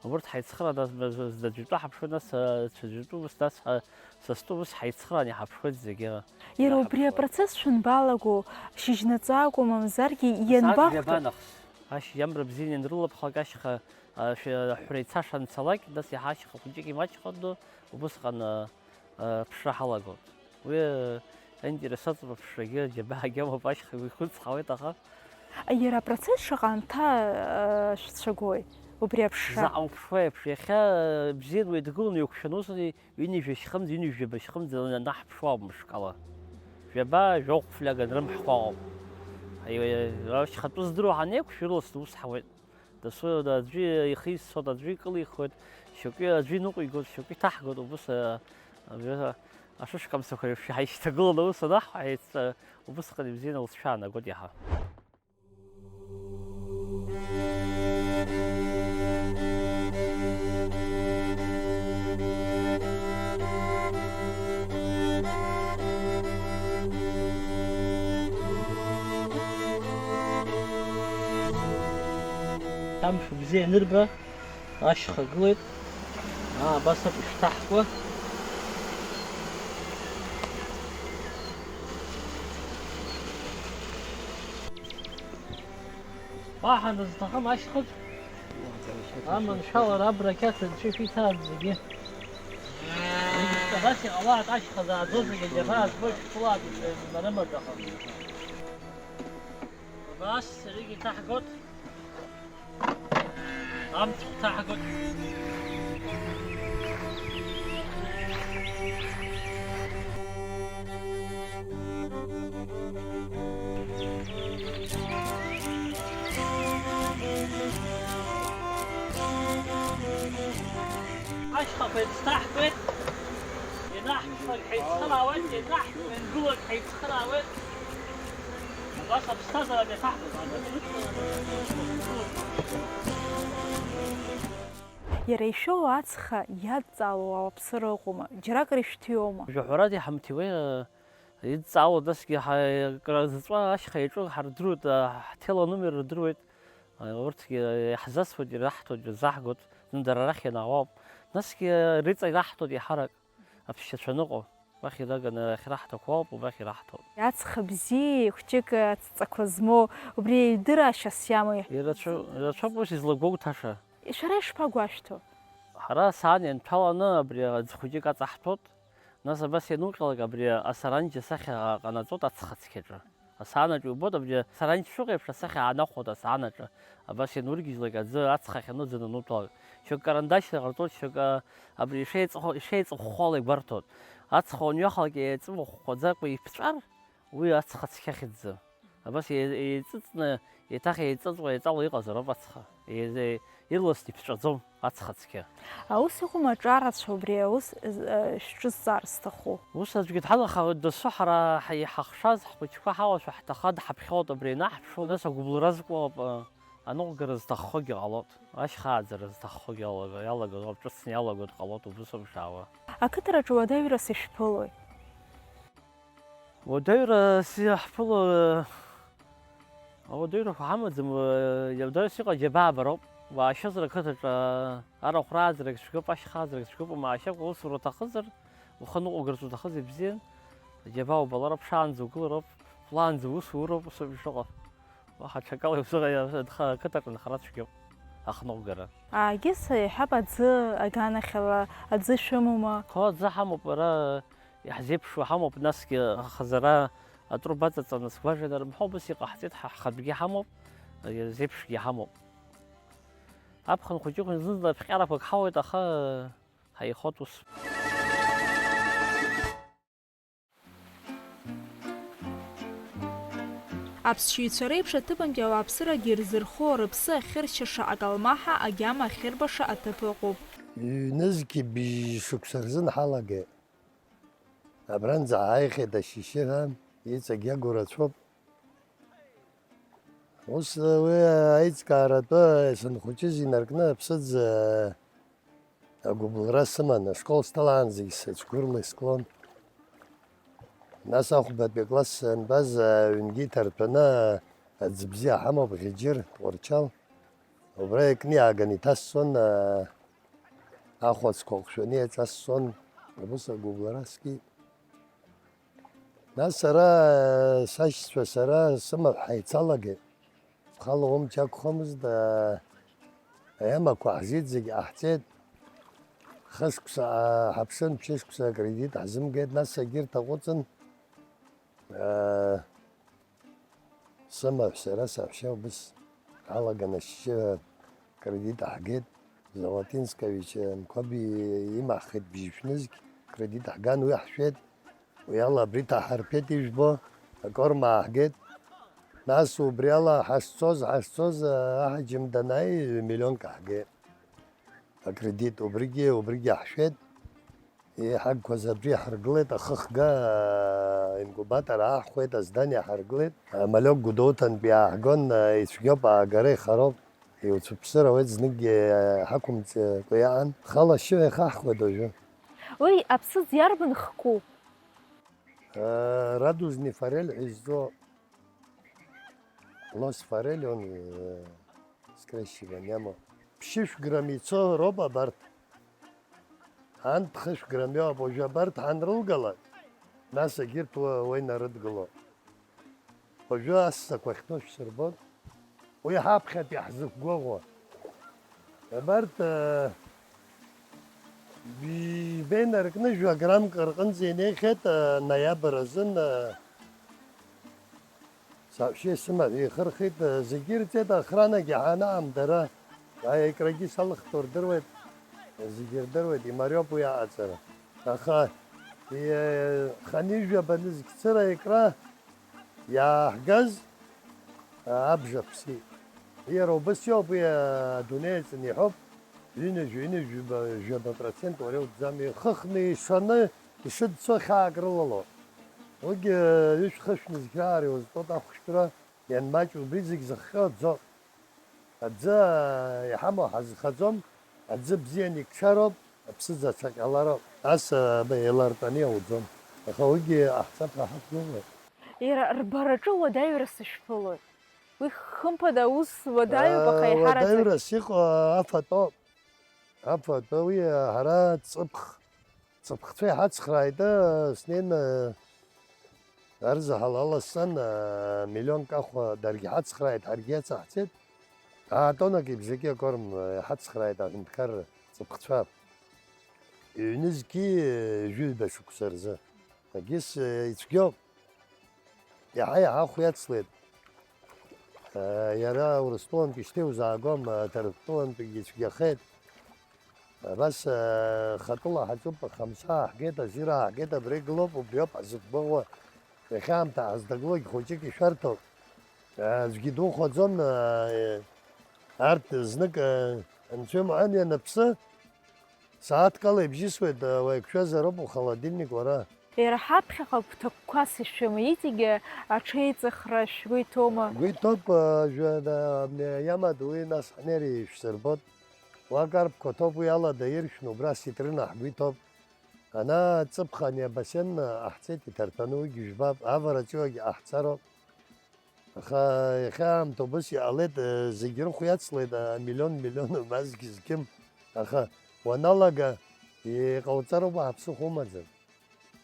убырҭ ҳаицхырааны зда-, зда-, здаӡәытәы ҳаԥшуеит, нас, а, цәаӡәытәы, ус, нас, а, сасду, ус ҳаицхырааны иҳаԥшуеит зегьы. Иара убри иаҳаԥшуеит. Апроцесс шәанбалаго, шьыжьнаҵы акәу, мамзаргьы ианбахәҭоу? Сааҭ жәаба нахыс, ашьыжь амра бзианы ианрылаԥхалак ашьха, а, шәа-, аҳәра ицаша анцалак, нас иаҳа ашьха хәыҷык имаҷхандо, убысҟан, а, а, ԥшра ҳалагоит. Уи, а, аинтерес аҵоуп аԥшрагьы, аџьабаагьы амоуп, ашьхагьы ихыҵхауеит, аха. Иара апроцесс шаҟа анҭаа, а, шәцәагои убри аԥшра? Заҟа уԥшуа еиԥш, иахьа, а, бзианы уеидгыланы иуқәшәаны ус ҩынҩажәа шьхымз, ҩынҩажәаба шьхымз анаҳԥшуа ауп мышкала. Жәаба, жәохә фляга анрымҳхуа ыҟоуп. Аиуа, ашьхатәы здыруа ҳанеиқәшәа, рыласны ус ҳауеит. Дасу аӡәы ихы иссоит, аӡәы икылихуеит, шьоукы аӡәы иныҟәигоит, шьоукы иҭаҳгоит, убыс, а, абри ашышкамсақәа еиԥш иҳаишьҭагыланы аус анаҳҳәа, еицҵа-, убысҟан ибзианы лҵшәа аанагоит иаҳа. Амш бзиа анырба, ашьха гылеит. Аа, абас ауп ишҭаҳкуа. Уаҳа дызҭахым ашьхыҵә. Аманшәалара абрақьаҭ анцәа ишәиҭааит зегьы. Абас иҟалааит, ашьха зааӡо зегьы џьабаа збоит, шәԥылааит, нарымаӡахалеит. Нас зегьы иҭаҳгоит. Амцхә ҭаҳгоит. Ашьхақәа еицҭаҳгоит. Ианаҳфалак ҳаицхыраауеит, ианаҳ-, ианаҳгылак ҳаицхыраауеит. Убас аԥсҭазаара иахаҳгоит. Иара ишәоу ацха иадҵаало ауаԥсыра ыҟоума, џьаракыр ишәҭиуоума? Жәаҳәарада иҳамҭиуеи, идҵаало, насгьы ҳа-, акра зыҵуа ашьха иаҿу ҳардыруеит, а, ҳҭел аномер рдыруеит. А, урҭгьы иаҳзасуеит, ираҳҭоит, ирзаҳгоит, зны дара рахь ианаауа ауп. Насгьы рыҵа ираҳҭоит еиҳарак. Аԥсшьацәа ныҟәо, уахь инаганы ахьраҳҭақәо ауп, убахь ираҳҭоит. Ацха бзиеи хәҷык ацҵақәа змоу, убри аидыраашьас иамои? Ирацәа-, ирацәоуп ус излагәоуҭаша. Шәара ишԥагәашәҭо? Ҳара асаан ианҭәаланы абри аӡ хәҷык аҵаҳҭәоит, нас абас иануҟьалак абри асаранџь асахьа ҟанаҵоит ацха цқьаҿы. Асаан аҿы иубоит, абри асаранџь шыҟоу еиԥш асахьа аанахәоит асаан аҿы. Абас ианургьежьлак аӡы ацха ахьануӡаны ануҭалак. Шьоук карандашьла иҟарҵоит, шьоук, а, абри ишеиҵыху-, ишеиҵыхәхәала игәарҭоит. Ацха уанҩахалак еиҵымыхәхәаӡакәа иԥҵәар, уи ацха цқьа хьӡӡам. Абас еи-, еиҵыҵны, еиҭах еиҵыҵуа, еиҵало иҟазароуп ацха. Еи-, еи-, ирласны иԥҵәаӡом. Ацха цқьа. Аус иҟоума аҿарацәа убри аус, э, шәҿызҵаар сҭаху? Ус аӡәгьы дҳалахауеит, досу ҳара ҳа-, иҳахшаз ҳхәыҷқәа ҳалашәа ҳҭахад ҳаԥхьоит, абри ианаҳԥшуа, нас агәыбылра зкуа ауп, э, аныҟәгара зҭаххогьы ҟалоит, ашьхааӡара зҭаххогьы иалага-, иалагоит, ҿыцны иалагоит, ҟалоит, убыс ауп ишаауа. Ақыҭараҿы уадаҩрас ишәԥылои? Уадаҩрас иаҳԥыло, ауадаҩрақәа ҳамаӡам, уадаҩрас иҟоу аџьабаа бароуп. Уаашьозар ақыҭаҿы арахә рааӡарагь цәгьоуп, ашьхааӡарагь цәгьоуп, уамашьакәа усура уҭахызар, ухы ныҟәугарц уҭахыз ибзиан, аџьабаа убалароуп, шаанӡа угылароуп, планӡа ус уроуп, ус ауп ишыҟоу. Уаҳа ҽакала иузыҟаиҵаша, ақыҭаҿы анхара цәгьоуп, ахныҟәгара. Аагьыс иаҳҳәап, аӡы аганахьала, аӡы шәымоума? Қо аӡы ҳамоуп, ара иаҳзеиԥшуа ҳамоуп, насгьы ахазара атруба аҵаҵаны сгәажәанармҳәо, убыс иҟаҳҵеит, ҳа ҳхатәгьы ҳамоуп, зеиԥшгьы ҳамоуп. Аԥхын хәыҷы-хәыҷы зны-зынла аԥҟьарақәак ҳауеит, аха ҳаихоит ус. Аԥсшьаҩцәа реиԥш аҭыԥантәи ауааԥсырагьы ирзырхо, рыԥсы ахьыршьаша акалмаҳа, агьама ахьырбаша аҭыԥ ыҟоуп. Ҩнызқьи бжьшықәса рзын ҳалагеит. Абранӡа ҳааихьеит ашьшьыҳәа, иҵегь иагу рацәоуп. Ус, уи аиҿкааратәы санхәыҷыз инаркны аԥсыӡ агәыбылра сыман, ашкол сҭалаанӡагь сыцәгәырла исклон. Нас ахәбатәи акласс санбаз, аҩнгьы иҭарҭәаны аӡы бзиа ҳамоуп, Ӷьыџьыр, Тҟәарчал. Убра икны иааганы иҭасҵон, ахәацқәа ҟәшәаны иаҿасҵон, абыс агәыбылра скит. Нас сара, сашьцәа, сара сымаҳә ҳаицалагеит. Схала умч ақәхомызт, аиамақәа ҳзит, зегь ҟаҳҵеит. Хышықәса ааҳаԥшын, ԥшьышықәса акредит ҳзымгеит, нас егьырҭ аҟәыҵын. Сымаҳә сара саҳәшьа убыс ҳалаган ашьшьыҳәа кредит аҳгеит, Золотинскович Мқәаби имаҳхит бжьышә нызқь, кредит ҳган уи ҳшәеит, уи ала абри ҭаҳарԥеит ижәбо, акорма ааҳгеит. Нас убри ала ҳашцоз, ҳашцоз, аҳаџьым данааи, ҩ-миллионк аҳгеит. Акредит убригьы, убригьы ҳшәеит. Иҳагқәаз абри иаҳаргылеит, ахыхга, инкубатор ааҳхәеит, аздание иаҳаргылеит. Амалиок Гәдоуҭантәи иааҳгон, ицәгьоуп, аагара ихароуп. Иуцәыԥсыр ауеит, зныкгьы ҳақәымҵакәа иаан. Хала ашьшьыҳәа ихаҳхуеит уажәы. Уи аԥсыӡ иарбан хку? Радужный форель ҳәа изҵо. Лос форель он, э, скрещивание мо. Ԥшьышә грамм ицо роуп абарҭ. Ан ԥхышә грамм иоуп, уажәы абарҭ ҳанрылгалак, нас егьырҭ уа, уа инарыдгыло. Уажәы ассақәа ахьтәоу шәсырбон. Уи ҳаԥхьатәи ҳзықәгәыӷуа. Абарҭ, э, ибеинаркны жәа граммк рҟынӡа инеихьеит, э, ноиабр азын, э, с Вообще сымаҳә ихырхит, зегьы ирҵеит, охранагьы ҳанаам дара. Аикрагьы салыхтәу рдыруеит, зегьы рдыруеит, имариоуп уи аҟаҵара. Аха, е, хынҩажәаба нызқь цыра икра иааҳгаз, а, абжа ԥсит. Иара убас иоуп, уи, а, адунеи аҿы иҳәоуп, ҩынҩажәа, ҩынҩажәаба, жәаба процент уара иутәӡам, ихыхны, ишаны, ишыӡсо хьаак рылало. Уигьы, ҩышә-хышә нызқьраара иузтәоуп ахәшәтәра, ианмаҷу убри зегь зыхҟьо аӡоуп. Аӡы, а, иҳамоу ҳазхаӡом, аӡы бзианы икшароуп, аԥсыӡ ацаҟьалароуп. Ас, а, еилартәаны иауӡом. Аха уигьы аҳцап ҳақәгылоуп. Иара рбараҿы уадаҩра сышәԥылоит. Уи хымԥада аус уадаҩуп, аха, аа, еиҳараӡак уадаҩрас иҟоу афатәоуп. Афатәы уи ҳара ҵыԥх, ҵыԥхцәа иҳацхрааит, снеины арзаҳал алассан, миллионк ахәа даргьы ҳацхрааит, ҳаргьы иацаҳҵеит. Аа, тоннак ибжаки акорм иҳацхрааит аҳәынҭқарра ҵыԥхцәа. Ҩнызқьи жәаҩба шықәса рзы. Егьыс, э, ицәгьоуп. Иаҳа-иаҳа ахә иацлеит. Э, иара Урыстәылантәи шьҭа иузаагом, э, Ҭырқәтәылантәигьы ицәгьахеит. Абас, э, хатәыла ҳаҿуп, Хамса ааҳгеит, Азира ааҳгеит, абра игылоуп, убриоуп ҳзықәгәыӷуа. Иахьа аамҭа ҳазҭагылоугь хәыҷык ишәарҭоуп. Э, аӡәгьы духәаӡом, э, арҭ знык, э, анцәа имҳәан ианыԥсы, сааҭк ала ибжьысуеит, уаҩ иқәшәазароуп ухолодильник уара. Иара ҳаԥхьаҟа гәҭакқәас ишәымоу, иҵегьы аҽеиҵыхра шәгәы иҭоума? Гәы иҭоуп, а, жәа-, да-, иамадоу уи, нас ҳнеир ишәсырбот. Уа карԥқәа ҭоуп, уи алада иршәны, убра ситрына ҳгәы иҭоуп. Ана ҵыԥх ани абасен ҟаҳҵеит иҭарҭәаны, уигьы жәбап, авараҿиуагь ҟаҳҵароуп. Аха иахьа аамҭа убас иҟалеит, э, зегь рыхә иацлеит, а, миллион, миллион, ма зқьы-зқьым. Аха уаналага, иҟауҵароуп, ҳаԥсыхәа умаӡам.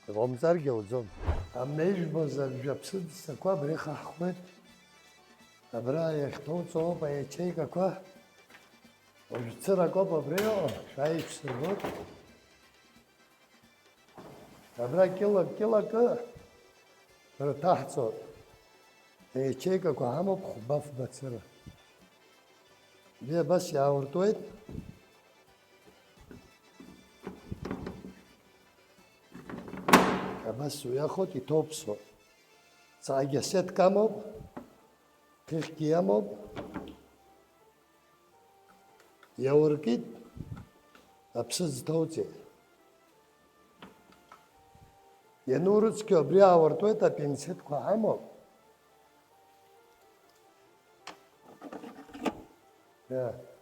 Иҟаумҵаргьы ауӡом. Амнеижәбоз абжа ԥсыӡ ссақәа абри ихаҳхуеит. Абра иахьҭоуҵо ауп аячеикақәа. Уажә цырак ауп абри иҟоу, шәааи шәсырбоит. Абра кьылак-кьылакы рҭаҳҵо аячеикақәа ҳамоуп, хәба-фба цыра. Уи абас иаауртуеит. Абас уиахоит, иҭоуԥсо. Ҵаагьы асеҭк амоуп, хыхьгьы иамоуп. Иауркит, аԥсыӡ ҭоуҵеит. Ианурыцқьо абри аауартуеит, апинцетқәа ҳамоуп.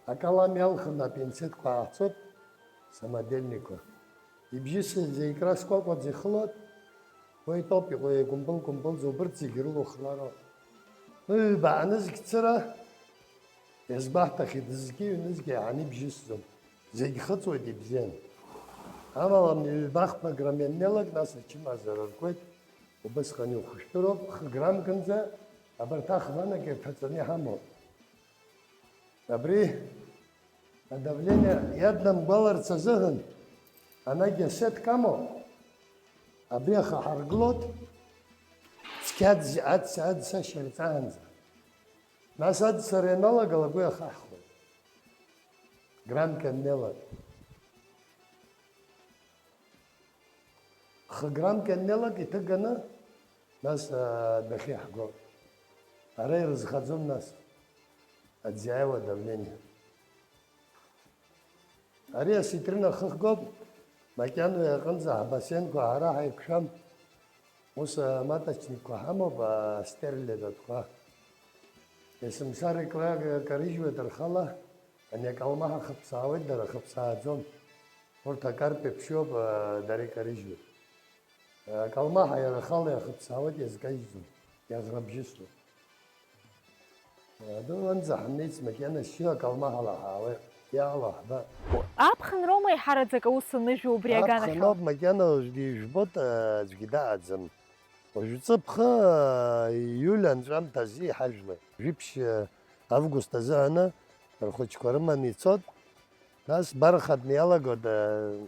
Акалам иалхны апинцетқәа ааҳцоит, самодельникқәа. Ибжьысыз икрас кәакәаӡа ихылоит, уи итәоуп, иҟоу еикәымпыл-кәымпылӡа, убырҭ зегьы рылухлароуп. Ҩба анызқь цыра, иазгәаҳҭахьеит, зқьи ҩнызқьи еиҳаны ибжьысӡом, зегь хыҵуеит ибзиан. Амала, ҩба-хԥа грамм ианнеилак, нас ачымазара ркуеит, убысҟан иухәышәтәыроуп, хы граммкынӡа, абарҭ ахванак ирҭаҵаны иҳамоуп. Абри адавление иаднамгәаларц азыҳәан, анагь асеҭк амоуп, абри ахаҳарглоит, цқьа аӡ-, аӡ-, аццашьа рҵаанӡа. Нас аӡсара ианалагалак уи ахаҳхуеит. Граммк ианнеилак. Хы граммк ианнеилак иҭыганы, нас, аа, адәахьы иаҳго. Ара ирызхаӡом, нас, аӡ иааиуа адавление. Ари аситрина хыхгоуп, макьана уи аҟынӡа ҳбасенқәа ҳара ҳаиқәшәам. Ус аматочникқәа ҳамоуп, астерлядатәқәа. Есымша рыкрага карыжьуеит рхала, ани акалмаҳа хыԥсаауеит, дара хыԥсааӡом. Урҭ акарпеиԥш иоуп, дара икарыжьуеит. Акалмаҳа иара ахала иахыԥсаауеит, иазкажьӡом, иаӷрабжьысуеит. Адәы уанӡа ҳаннеиц макьана шьы акалмаҳала ҳаауеит, иаала ҳбап. Аԥхынроума еиҳараӡак аус аныжәу убри аганахьала? Аԥхыноуп, макьана уажәгьы ижәбоит, аӡәгьы даҟаӡам. Уажә ҵыԥх, ииуль анҵәамҭа азы иҳажәлеит. Жәиԥшь август азыҳәаны рхәыҷқәа рыманы ицот. Нас бархатны иалагоит, э,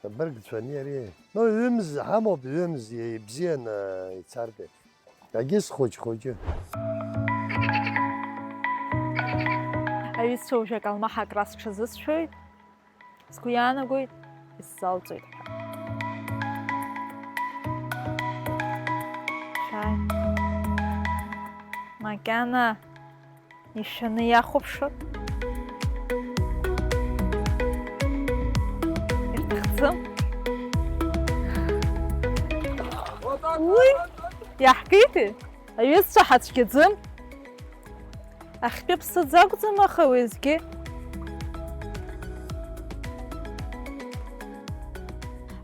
абыргцәа ани ари. Ну, ҩымз ҳамоуп, ҩымз, ибзианы ицартә еиԥш. Егьыс хәыҷ-хәыҷы. Аҩызцәа уажәы акалмаҳа акрасҽазысшәоит, сгәы иаанагоит, исзалҵуеит ҳәа. Шәааи. Макьана ишәаны иахәаԥшыр ирҭахӡам. Уи иаҳкит, аҩызцәа ҳацәгьаӡым. Ахьтәы ԥсыӡ акәӡам, аха уеизгьы.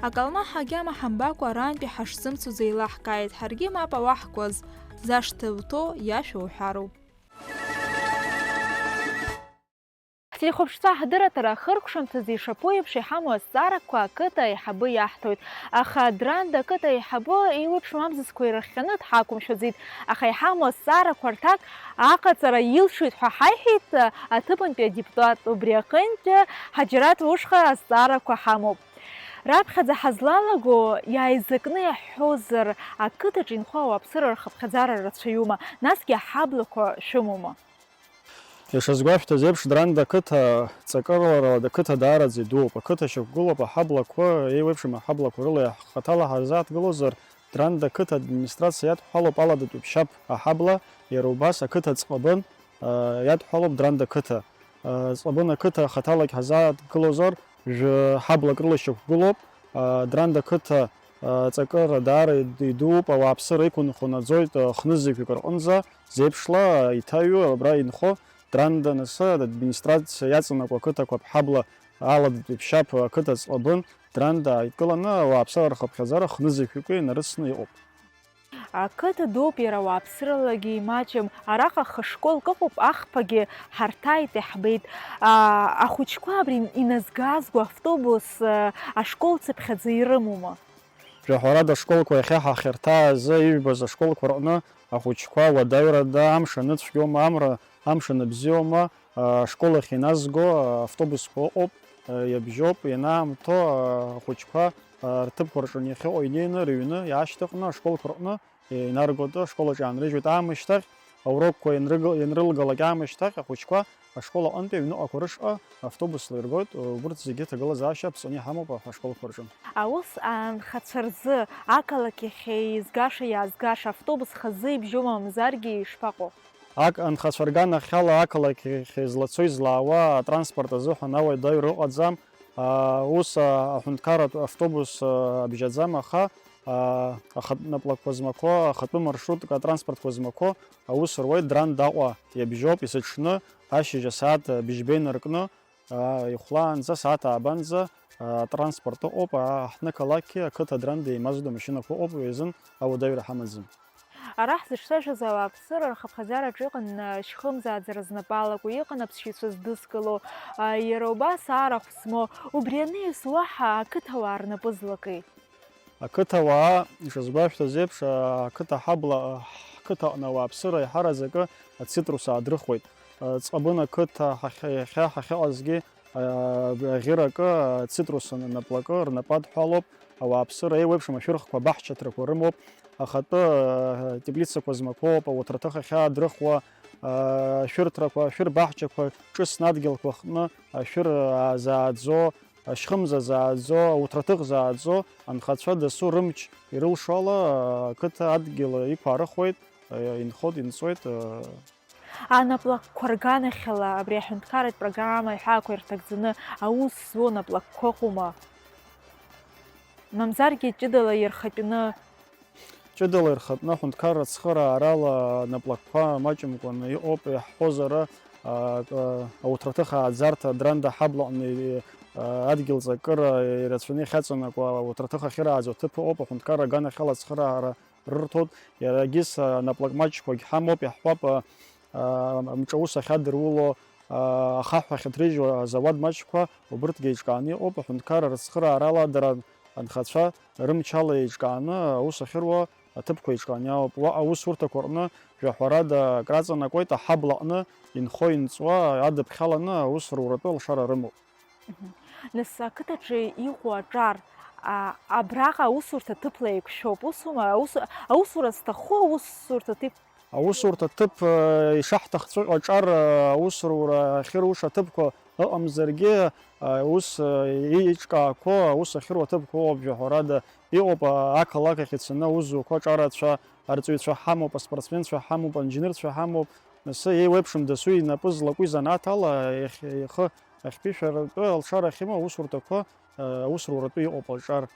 Акалмаҳа агьама ҳамбакәа арантәи ҳашзымцоз еилаҳкааит, ҳаргьы мап ауаҳкуаз, зашҭа лҭо иашәа уҳәароуп. Ҳтелехәаԥшцәа ҳдырраҭара ахыркәшамҭазы ишаԥу еиԥш иҳамоу азҵаарақәа ақыҭа аиҳабы иаҳҭоит. Аха Дранда ақыҭа аиҳабы еиуеиԥшым амзызқәа ирыхҟьаны дҳақәымшәаӡеит. Аха иҳамоу азҵаарақәа рҭак аҟаҵара илшоит ҳәа ҳаиҳәеит аҭыԥантәи адепутат. Убри аҟынтә Ҳаџьараҭ ушҟа азҵаарақәа ҳамоуп. Раԥхьаӡа ҳазлалаго, иааизакны иаҳҳәозар, ақыҭаҿ инхо ауааԥсыра рхыԥхьаӡара рацәаҩума, насгьы аҳаблақәа шәымоума? Ишазгәашәҭаз еиԥш, Дранда ақыҭа ҵакырларала ақыҭа даараӡа идууп. Ақыҭа шьақәгылоуп аҳаблақәа, еиуеиԥшым аҳаблақәа рыла иаҳ-, хаҭала ҳазааҭгылозар, Дранда ақыҭа администрациа иадҳәалоуп аладатәи ԥшьаԥ аҳабла, иара убас ақыҭа ҵҟабын, а, иадҳәалоуп Дранда ақыҭа. А, Ҵҟабын ақыҭа хаҭалагь ҳазааҭгылозар, жәа-ҳаблак рыла ишьақәгылоуп. А, Дранда ақыҭа, а, ҵакыра даара ид-, идууп, ауааԥсыра иқәынхо наӡоит, а, хнызқьҩык рҟынӡа, зеиԥшла, а, иҭаҩу абра инхо Дранда анысы администрациа иаҵанакуа ақыҭақәа ҳабла аладатәи ԥшьаԥ ақыҭа Ҵҟабын, Дранда ааидкыланы ауааԥсыра рхыԥхьаӡара хнызқьҩык инарыцны иҟоуп. Ақыҭа дууп, иара ауааԥсыралагьы имаҷым. Араҟа хышколк ыҟоуп, ахԥагьы ҳарҭааит, иаҳбеит. Аа, ахәыҷқәа абри иназгазго автобус, аа, ашкол цыԥхьаӡа ирымоума? Жәаҳәарада, ашколқәа иахьа ҳахьырҭаа азы ижәбаз ашколқәа рҟны ахәыҷқәа уадаҩрада амш аныцәгьоума, амра, амш аныбзиоума, ашкол ахь иназго автобусқәа ыҟоуп, иабжьоуп, ианаамҭоу ахәыҷқәа рҭыԥқәа рҿы иахьыҟоу инеины рыҩны иаашьҭыхны ашколқәа рҟны инаргоит, ашкол аҿы иаанрыжьуеит. Аамышьҭахь, аурокқәа ианрыгыл-, ианрылгалак аамышьҭахь ахәыҷқәа ашкол аҟынтәи аҩныҟақәа рышҟа автобусла иргоит, убырҭ зегьы ҭагылазаашьа аԥҵәаны иҳамоуп ашколқәа рҿы. Аус анхацәа рзы ақалақь ахь еизгаша-иаазгаша автобус хазы ибжьоума, мамзаргьы ишԥаҟоу? Ак-, анхацәа рганахьала ақалақь ахь злацо-излаауа атранспорт азыҳәан ауадаҩра ыҟаӡам. Ус аҳәынҭқарратә автобус абжьаӡам, аха ахатә наплакқәа змақәо, ахатәы маршрутк атранспортқәа змақәо аус руеит. Дранда Аҟәа иабжьоуп, есыҽны ашьыжь асааҭ быжьба инаркны, ихәлаанӡа, сааҭ аабанӡа атранспорт ыҟоуп, аҳҭнықалақьгьы ақыҭа Дранда еимаздо амашьынақәа ыҟоуп, уи азын ауадаҩра ҳамаӡам. Ара ҳзыҿцәажәоз ауааԥсыра рхыԥхьаӡараҿы иҟан шьхымзааӡара знапы алаку, иҟан аԥсшьацәа здызкыло, иара убас арахә змоу, убри анаҩс уаҳа ақыҭауаа рнапы злакеи? Ақыҭауаа, ишазгәашәҭаз еиԥш, ақыҭа ҳабла, ҳқыҭа аҟны ауааԥсыра аиҳараӡакы ацитрус аадрыхуеит. Ҵҟабын ақыҭа ҳахь-, иахьа ҳахьыҟазгьы, аӷьыракы ацитрус наплакы рнапы адҳәалоуп, ауааԥсыра еиуеиԥшым ашәырхқәа абаҳчаҭрақәа рымоуп, ахатәы теплицақәа змақәоуп, ауҭраҭых ахьаадрыхуа, ашәырҭрақәа, ашәырбаҳчақәа ҿыцны адгьылқәа хтны ашәыр аазааӡо, ашьхымза зааӡо, ауҭраҭых зааӡо анхацәа дасу рымч ирылшо ала, ақыҭа адгьыл иқәаарыхуеит, инхоит, инҵуеит. Анаплакқәа рганахьала абри аҳәынҭқарратә программа аҳәаақәа ирҭагӡаны аус зуа наплакқәа ыҟоума? Мамзаргьы ҷыдала ирхатәны Ҷыдала ирхатәны аҳәынҭқарра ацхыраарала наплакқәа маҷымкәаны иҟоуп, иаҳҳәозар, а, а, ауҭраҭых ааӡарҭа Дранда ҳаблаҟны, а, адгьыл ҵакыра ирацәаны иахьаҵанакуа ауҭраҭых ахьырааӡо аҭыԥ ыҟоуп, аҳәынҭқарра аганахьала ацхыраара рырҭоит, иара егьыс, а, наплак маҷқәагь ҳамоуп, иаҳҳәап, а, а, амҿаус ахьадыруло, а, ахаҳә ахьыҭрыжьуа азауад маҷқәа, убырҭгьы еиҿкааны иҟоуп, аҳәынҭқарра рыцхыраарала дара анхацәа рымчала еиҿкааны аус ахьыруа аҭыԥқәа еиҿкааны иаауп. Уаҟа аусурҭақәа рҟны жәаҳәарада акраҵанакуеит, аҳабла аҟны инхо-инҵуа адыԥхьаланы аус руратәы алшара рымоуп. Нас ақыҭаҿы иҟоу аҿар А, абраҟа аусурҭа ҭыԥла еиқәшәоуп, усума? Аус-, аусура зҭаху аусурҭа ҭыԥ? Аусурҭа ҭыԥ, э, ишаҳҭахҵәҟьо аҿар, э, аусура ахьыруша аҭыԥқәа ыҟамзаргьы, э, ус, э, еиҿкаақәо аус ахьыруа аҭыԥқәа ыҟоуп, жәаҳәарада, иҟоуп, а, ақалақь ахь ицаны аус зуқәо аҿарацәа, арҵаҩцәа ҳамоуп, аспортсменцәа ҳамоуп, анџьнырцәа ҳамоуп, нас еиуеиԥшым дасу инапы злаку изанааҭ ала иахь-, ихы ахьԥишәаратәы алшара ахьымоу аусурҭақәа, э, аусуратәы иҟоуп аҿар.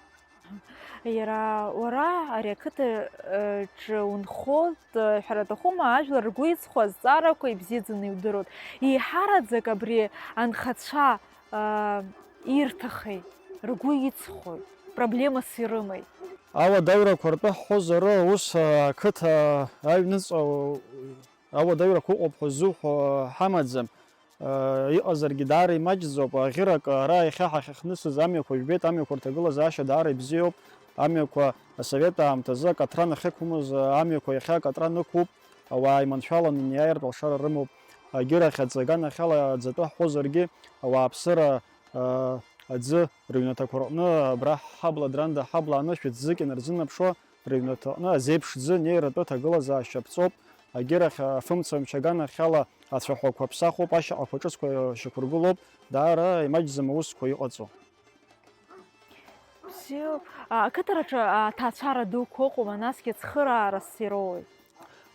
Иара уара ари ақыҭа, э, ҿы унхоит, э, ҳәара аҭахума, ажәлар ргәы иҵхо азҵаарақәа ибзиаӡаны иудыруеит. Еиҳараӡак абри анхацәа, э, ирҭахеи, ргәы иҵхои, проблемас ирымеи? Ауадаҩрақәа ртәы ҳҳәозар, ус, э, ақыҭа аҩныҵҟа ауадаҩрақәа ыҟоуп ҳәа ззуҳәо ҳамаӡам. Э, иҟазаргьы даара имаҷӡоуп. Аӷьырак ара иахьа ҳахьыхнысыз амҩақәа жәбеит, амҩақәа рҭагылазаашьа даара ибзиоуп. Амҩақәа асовет аамҭазы акатран ахьықәмыз, амҩақәа иахьа акатран ықәуп. Ауаа иманшәаланы инеиааиртә алшара рымоуп. Агьырахь аӡы аганахьала аӡатәы ҳҳәозаргьы, ауааԥсыра, э, аӡы рыҩнаҭақәа рҟны абра ҳҳабла, Дранда ҳабла анышә ӡык инарзынаԥшуа, рыҩнаҭаҟны азеиԥш ӡы неиратәы ҭагылазаашьа ԥҵоуп, агьырахь афымцамч аганахьала ацәаҳәақәа ԥсахуп, ашьаҟақәа ҿыцқәа шьақәыргылоуп, даара имаҷӡам аусқәа иҟаҵо. Бзиоуп. А, ақыҭараҿы аҭаацәара дуқәа ыҟоума, насгьы ацхыраара ссир роуеи?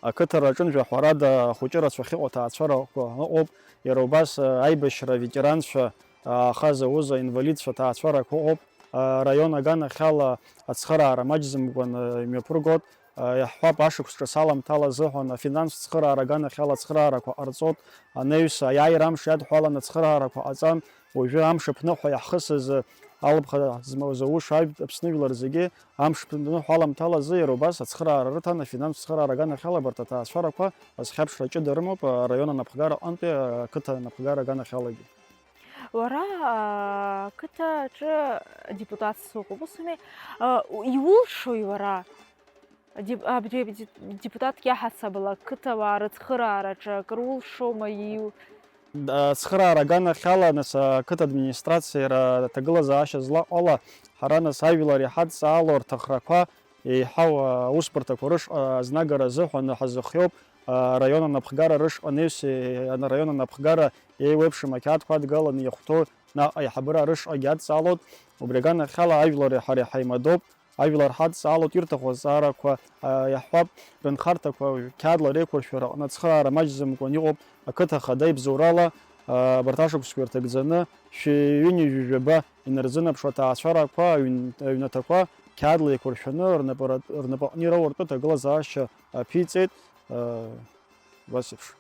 Ақыҭара аҿынтә жәаҳәарада ахәыҷы рацәа ахьыҟоу аҭаацәарақәа ыҟоуп, иара убас, а, аибашьра аветеранцәа, а, аха зауз аинвалидцәа аҭаацәарақәа ыҟоуп. Араион аганахьала ацхыраара маҷӡамкәан, а, имҩаԥыргоит. А, иаҳҳәап, ашықәс ҿыц аламҭала азыҳәан афинанстә цхыраара аганахьала ацхыраарақәа ҟарҵоит. Анаҩс аиааира амш иадҳәалан ацхыраарақәа ҟаҵан, уажәы амш аԥныҳәа иаҳхысыз алыԥха змоу зауша аҩ-, Аԥсны жәлар зегьы амш аԥныҳәа аламҭала азы иара убас ацхыраара рыҭан, афинанстә цхыраара аганахьала абарҭ аҭаацәарақәа азхьаԥшра ҷыда рымоуп араион анапхгара аҟынтәи ақыҭа анапхгара аганахьалагьы. Уара, аа, ақыҭа аҿы адепутатс уҟоуп, ус ауми? Иулшои уара? Адеп-, абри адеп-, депутатк иаҳасабала ақыҭауаа рыцхыраараҿы акыр улшома иу-? Ацхыраара аганахьала, нас, ақыҭа администрациа иара аҭагылазаашьа злаҟоу ала, ҳара, нас, ажәлар иҳадҵаало рҭахрақәа еиҳау аусбарҭақәа рышҟа азнагара азыҳәан ҳазыхиоуп, араион анапхгара рышҟа анаҩс, араион анапхгара еиуеиԥшым ақьаадқәа адгаланы иахәҭоу наҟ аиҳабыра рышҟагьы адҵаалоит. Убри аганахьала ажәлари ҳареи ҳаимадоуп. Ажәлар ҳадҵаалоит, ирҭаху азҵаарақәа, а, иаҳҳәап, рынхарҭақәа қьаадла реиқәыршәара аҟны ацхыраара маҷӡамкәан иҟоуп. Ақыҭа ахада ибзоурала, а, абарҭ ашықәсқәа ирҭагӡаны шәи ҩынҩажәи жәаба инарзынаԥшуа аҭаацәарақәа аҩн-, аҩнаҭақәа қьаадла еиқәыршәаны рнапы-, рнапаҟны ироуа ртәы аҭагылазаашьа аԥиҵеит, а, убас еиԥш.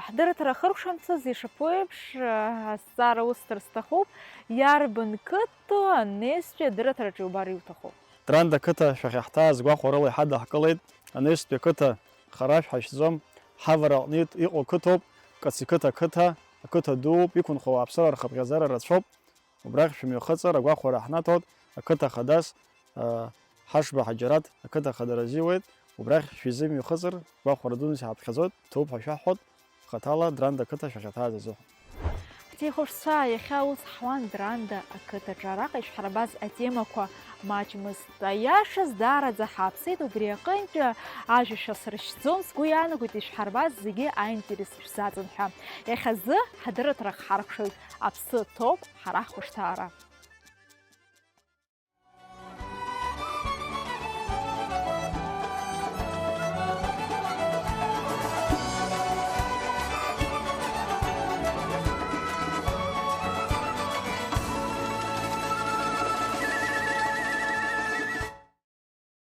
Ҳдырраҭара ахыркәшамцаз ишаԥу еиԥш, азҵаара усҭар сҭахуп, иарбан қыҭоу анестәи адырраҭараҿы иубар иуҭаху? Дранда қыҭа шәахьаҳҭааз гәахәарыла иҳадаҳкылеит, анестәи ақыҭа хара шәҳашьӡом, ҳавараҟны иҟоу қыҭоуп, Каци қыҭа қыҭа, ақыҭа дууп, иқәынхо ауааԥсыра рхыԥхьаӡара рацәоуп. Убрахь шәымҩахыҵыр агәахәара ҳнаҭоит, ақыҭа хадас, аа, Ҳашба Ҳаџьараҭ ақыҭа хадара азиуеит, убрахь шәизымҩахыҵыр, гәахәара дуны сҳаԥхьаӡоит, ҭоуп ҳәа шәаҳҳәоит, хаҭала Дранда ақыҭа шәахьаҭааз азыҳәан. Ҳҭеихәаԥшцәа, иахьа ус ҳуан Дранда ақыҭаҿы. Араҟа ишәҳарбаз атемақәа маҷмызт. Аиашаз даараӡа ҳааԥсеит, убри аҟынтәи ажәа шәасыршьӡом, сгәы иаанагоит ишәҳарбаз зегьы аинтерес шәзаҵан ҳәа. Иахьазы ҳадырраҭара хҳаркәшоит, аԥсы ҭоуп ҳара ҳхәышҭаара.